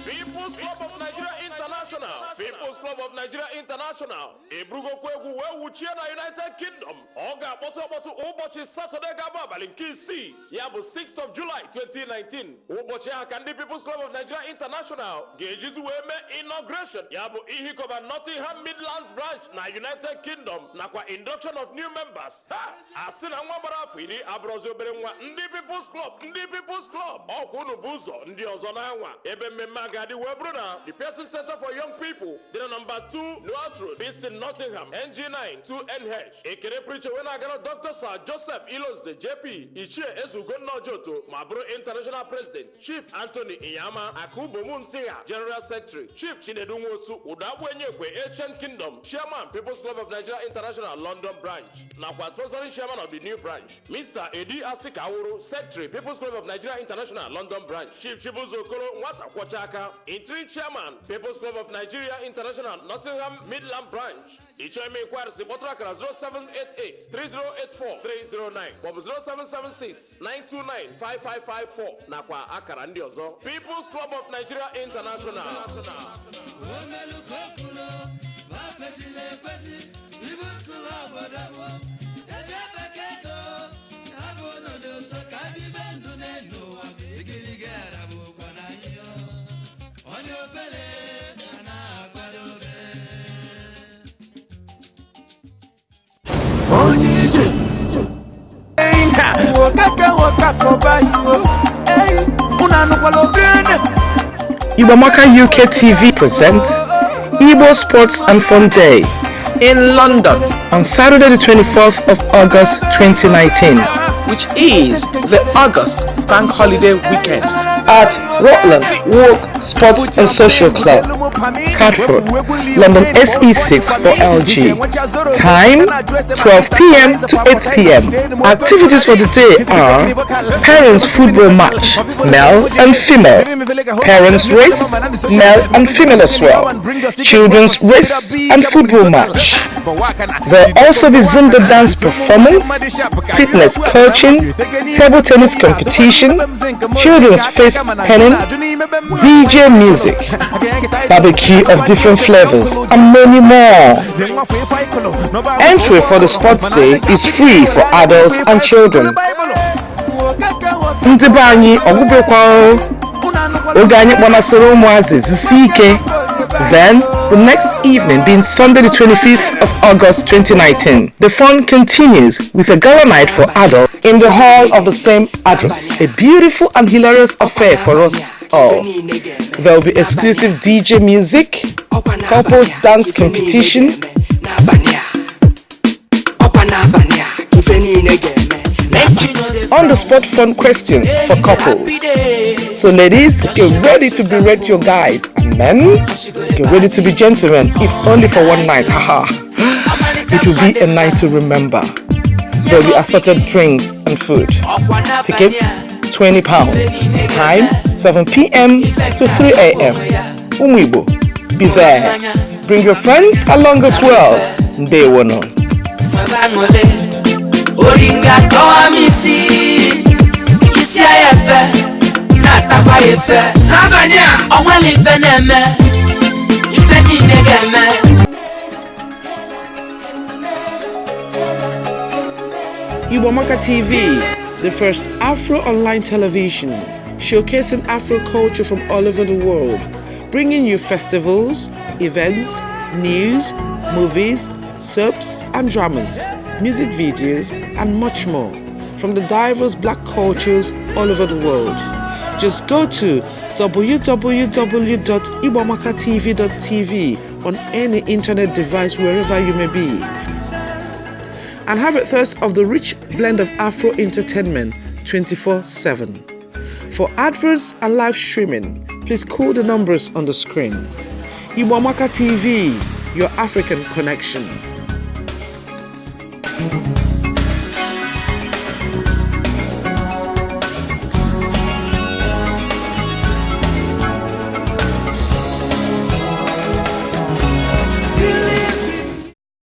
People's Club of Nigeria International, People's Club of Nigeria International eburugokwa egwu wee wuchie na United Kingdom. Ọ ga-akpọtụ akpọtụ ụbọchị Satọde ga-abụ abalị nke 6, ya bụ 6th of July 2019. Ụbọchị ahụ ka ndị People's Club of Nigeria International ga-ejizi wee mee inauguration, ya bụ ihikọba Nottingham Midlands branch na United Kingdom, nakwa induction of new members. Ha asị na nwa gbara afọ 10 abụrụzi obere nwa. Ndị People's Club, ndị People's Club, ọkwa unu bụ ụzọ ndị ọzọ na-anwa. Ebe mmemme a ga-adị wee bụrụ na the Pearson Center for Young People dị na nọmba 2 Newark Road, Beeston, Nottingham, NG9 2NH. Ekele pụrụ iche wee na-agara Dr. Sir Joseph Ilonze JP, Ichie Ezugonna Ojoto, ma bụrụ International President, Chief Anthony Inyama Akubomu Ntigha, General Secretary, Chief Chinedu Nwosu Udagbu Enyekwe, Ancient Kingdom Chairman, People's Club of Nigeria International London Branch, nakwa sponsoring chairman of the new branch, Mr. Edi Asikawuru, Secretary, People's Club of Nigeria International London Branch, Chief Chibuzo Okoro Nwata Kwọcha Aka, Interim Chairman, People's Club of Nigeria International Nottingham Midland Branch. Ịchọ ime inquiries, kpọtụrụ akara 0788 3084 309 maọbụ 0776 929 5554 nakwa akara ndị ọzọ. People's Club of Nigeria International. Omelukokwulo, ma kwesịrị ekwesị, People's Club ọdọgbo, eze bekeko, ha bụ ọnọdụ nsọ ka bibe ndụ n'elu ụwa, igirigi arabụkwa na anyị onye obere na na-akwadobe. Igbomaka UK TV presents Igbo Sports and Fun Day in London on Saturday the 24th of August 2019, which is the August Bank Holiday weekend at Rutland Walk Sports and Social Club, Catford, London SE6 4LG. Time 12 p.m. to 8 p.m. Activities for the day are parents football match, male and female, parents race, male and female as well, children's race and football match. There will also be Zumba dance performance, fitness coaching, table tennis competition, children's face painting, DJ music, barbecue of different flavors, and many more. Entry for the sports day is free for adults and children. Ndị be anyị ọgwụbekwa o. Oge anyị kpọnasịrị ụmụazị zusi ike. Then, the next evening being Sunday the 25th of August 2019, the fun continues with a gala night for adults in the hall of the same address. A beautiful and hilarious affair for us all. There will be exclusive DJ music, couples dance competition, Ọkwa n'abalị a ka ife niile ga-eme. Let you know the on the spot fun questions for couples. So, ladies, get ready to berate your guys, and men, get ready to be gentlemen, if only for one night. Haha. It will be a night to remember. There will be assorted drinks and food. Tickets £20. Time 7 p.m. to 3 a.m. Ụmụ Igbo, be there. Bring your friends along as well. Ndewono. Nwebe aṅụrị oringa tọwa m isi isi ya efe na-atakwa ya efe n'abalị a onwere ife na-eme ife niile ga-eme. Iwamaka TV, the first Afro online television showcasing Afro culture from all over the world, bringing you festivals, events, news, movies, soaps and dramas, music videos, and much more from the diverse black cultures all over the world. Just go to www.iwamakatv.tv on any internet device wherever you may be and have a thirst of the rich blend of Afro entertainment 24/7. For adverts and live streaming, please call the numbers on the screen. Iwamaka TV, your African connection.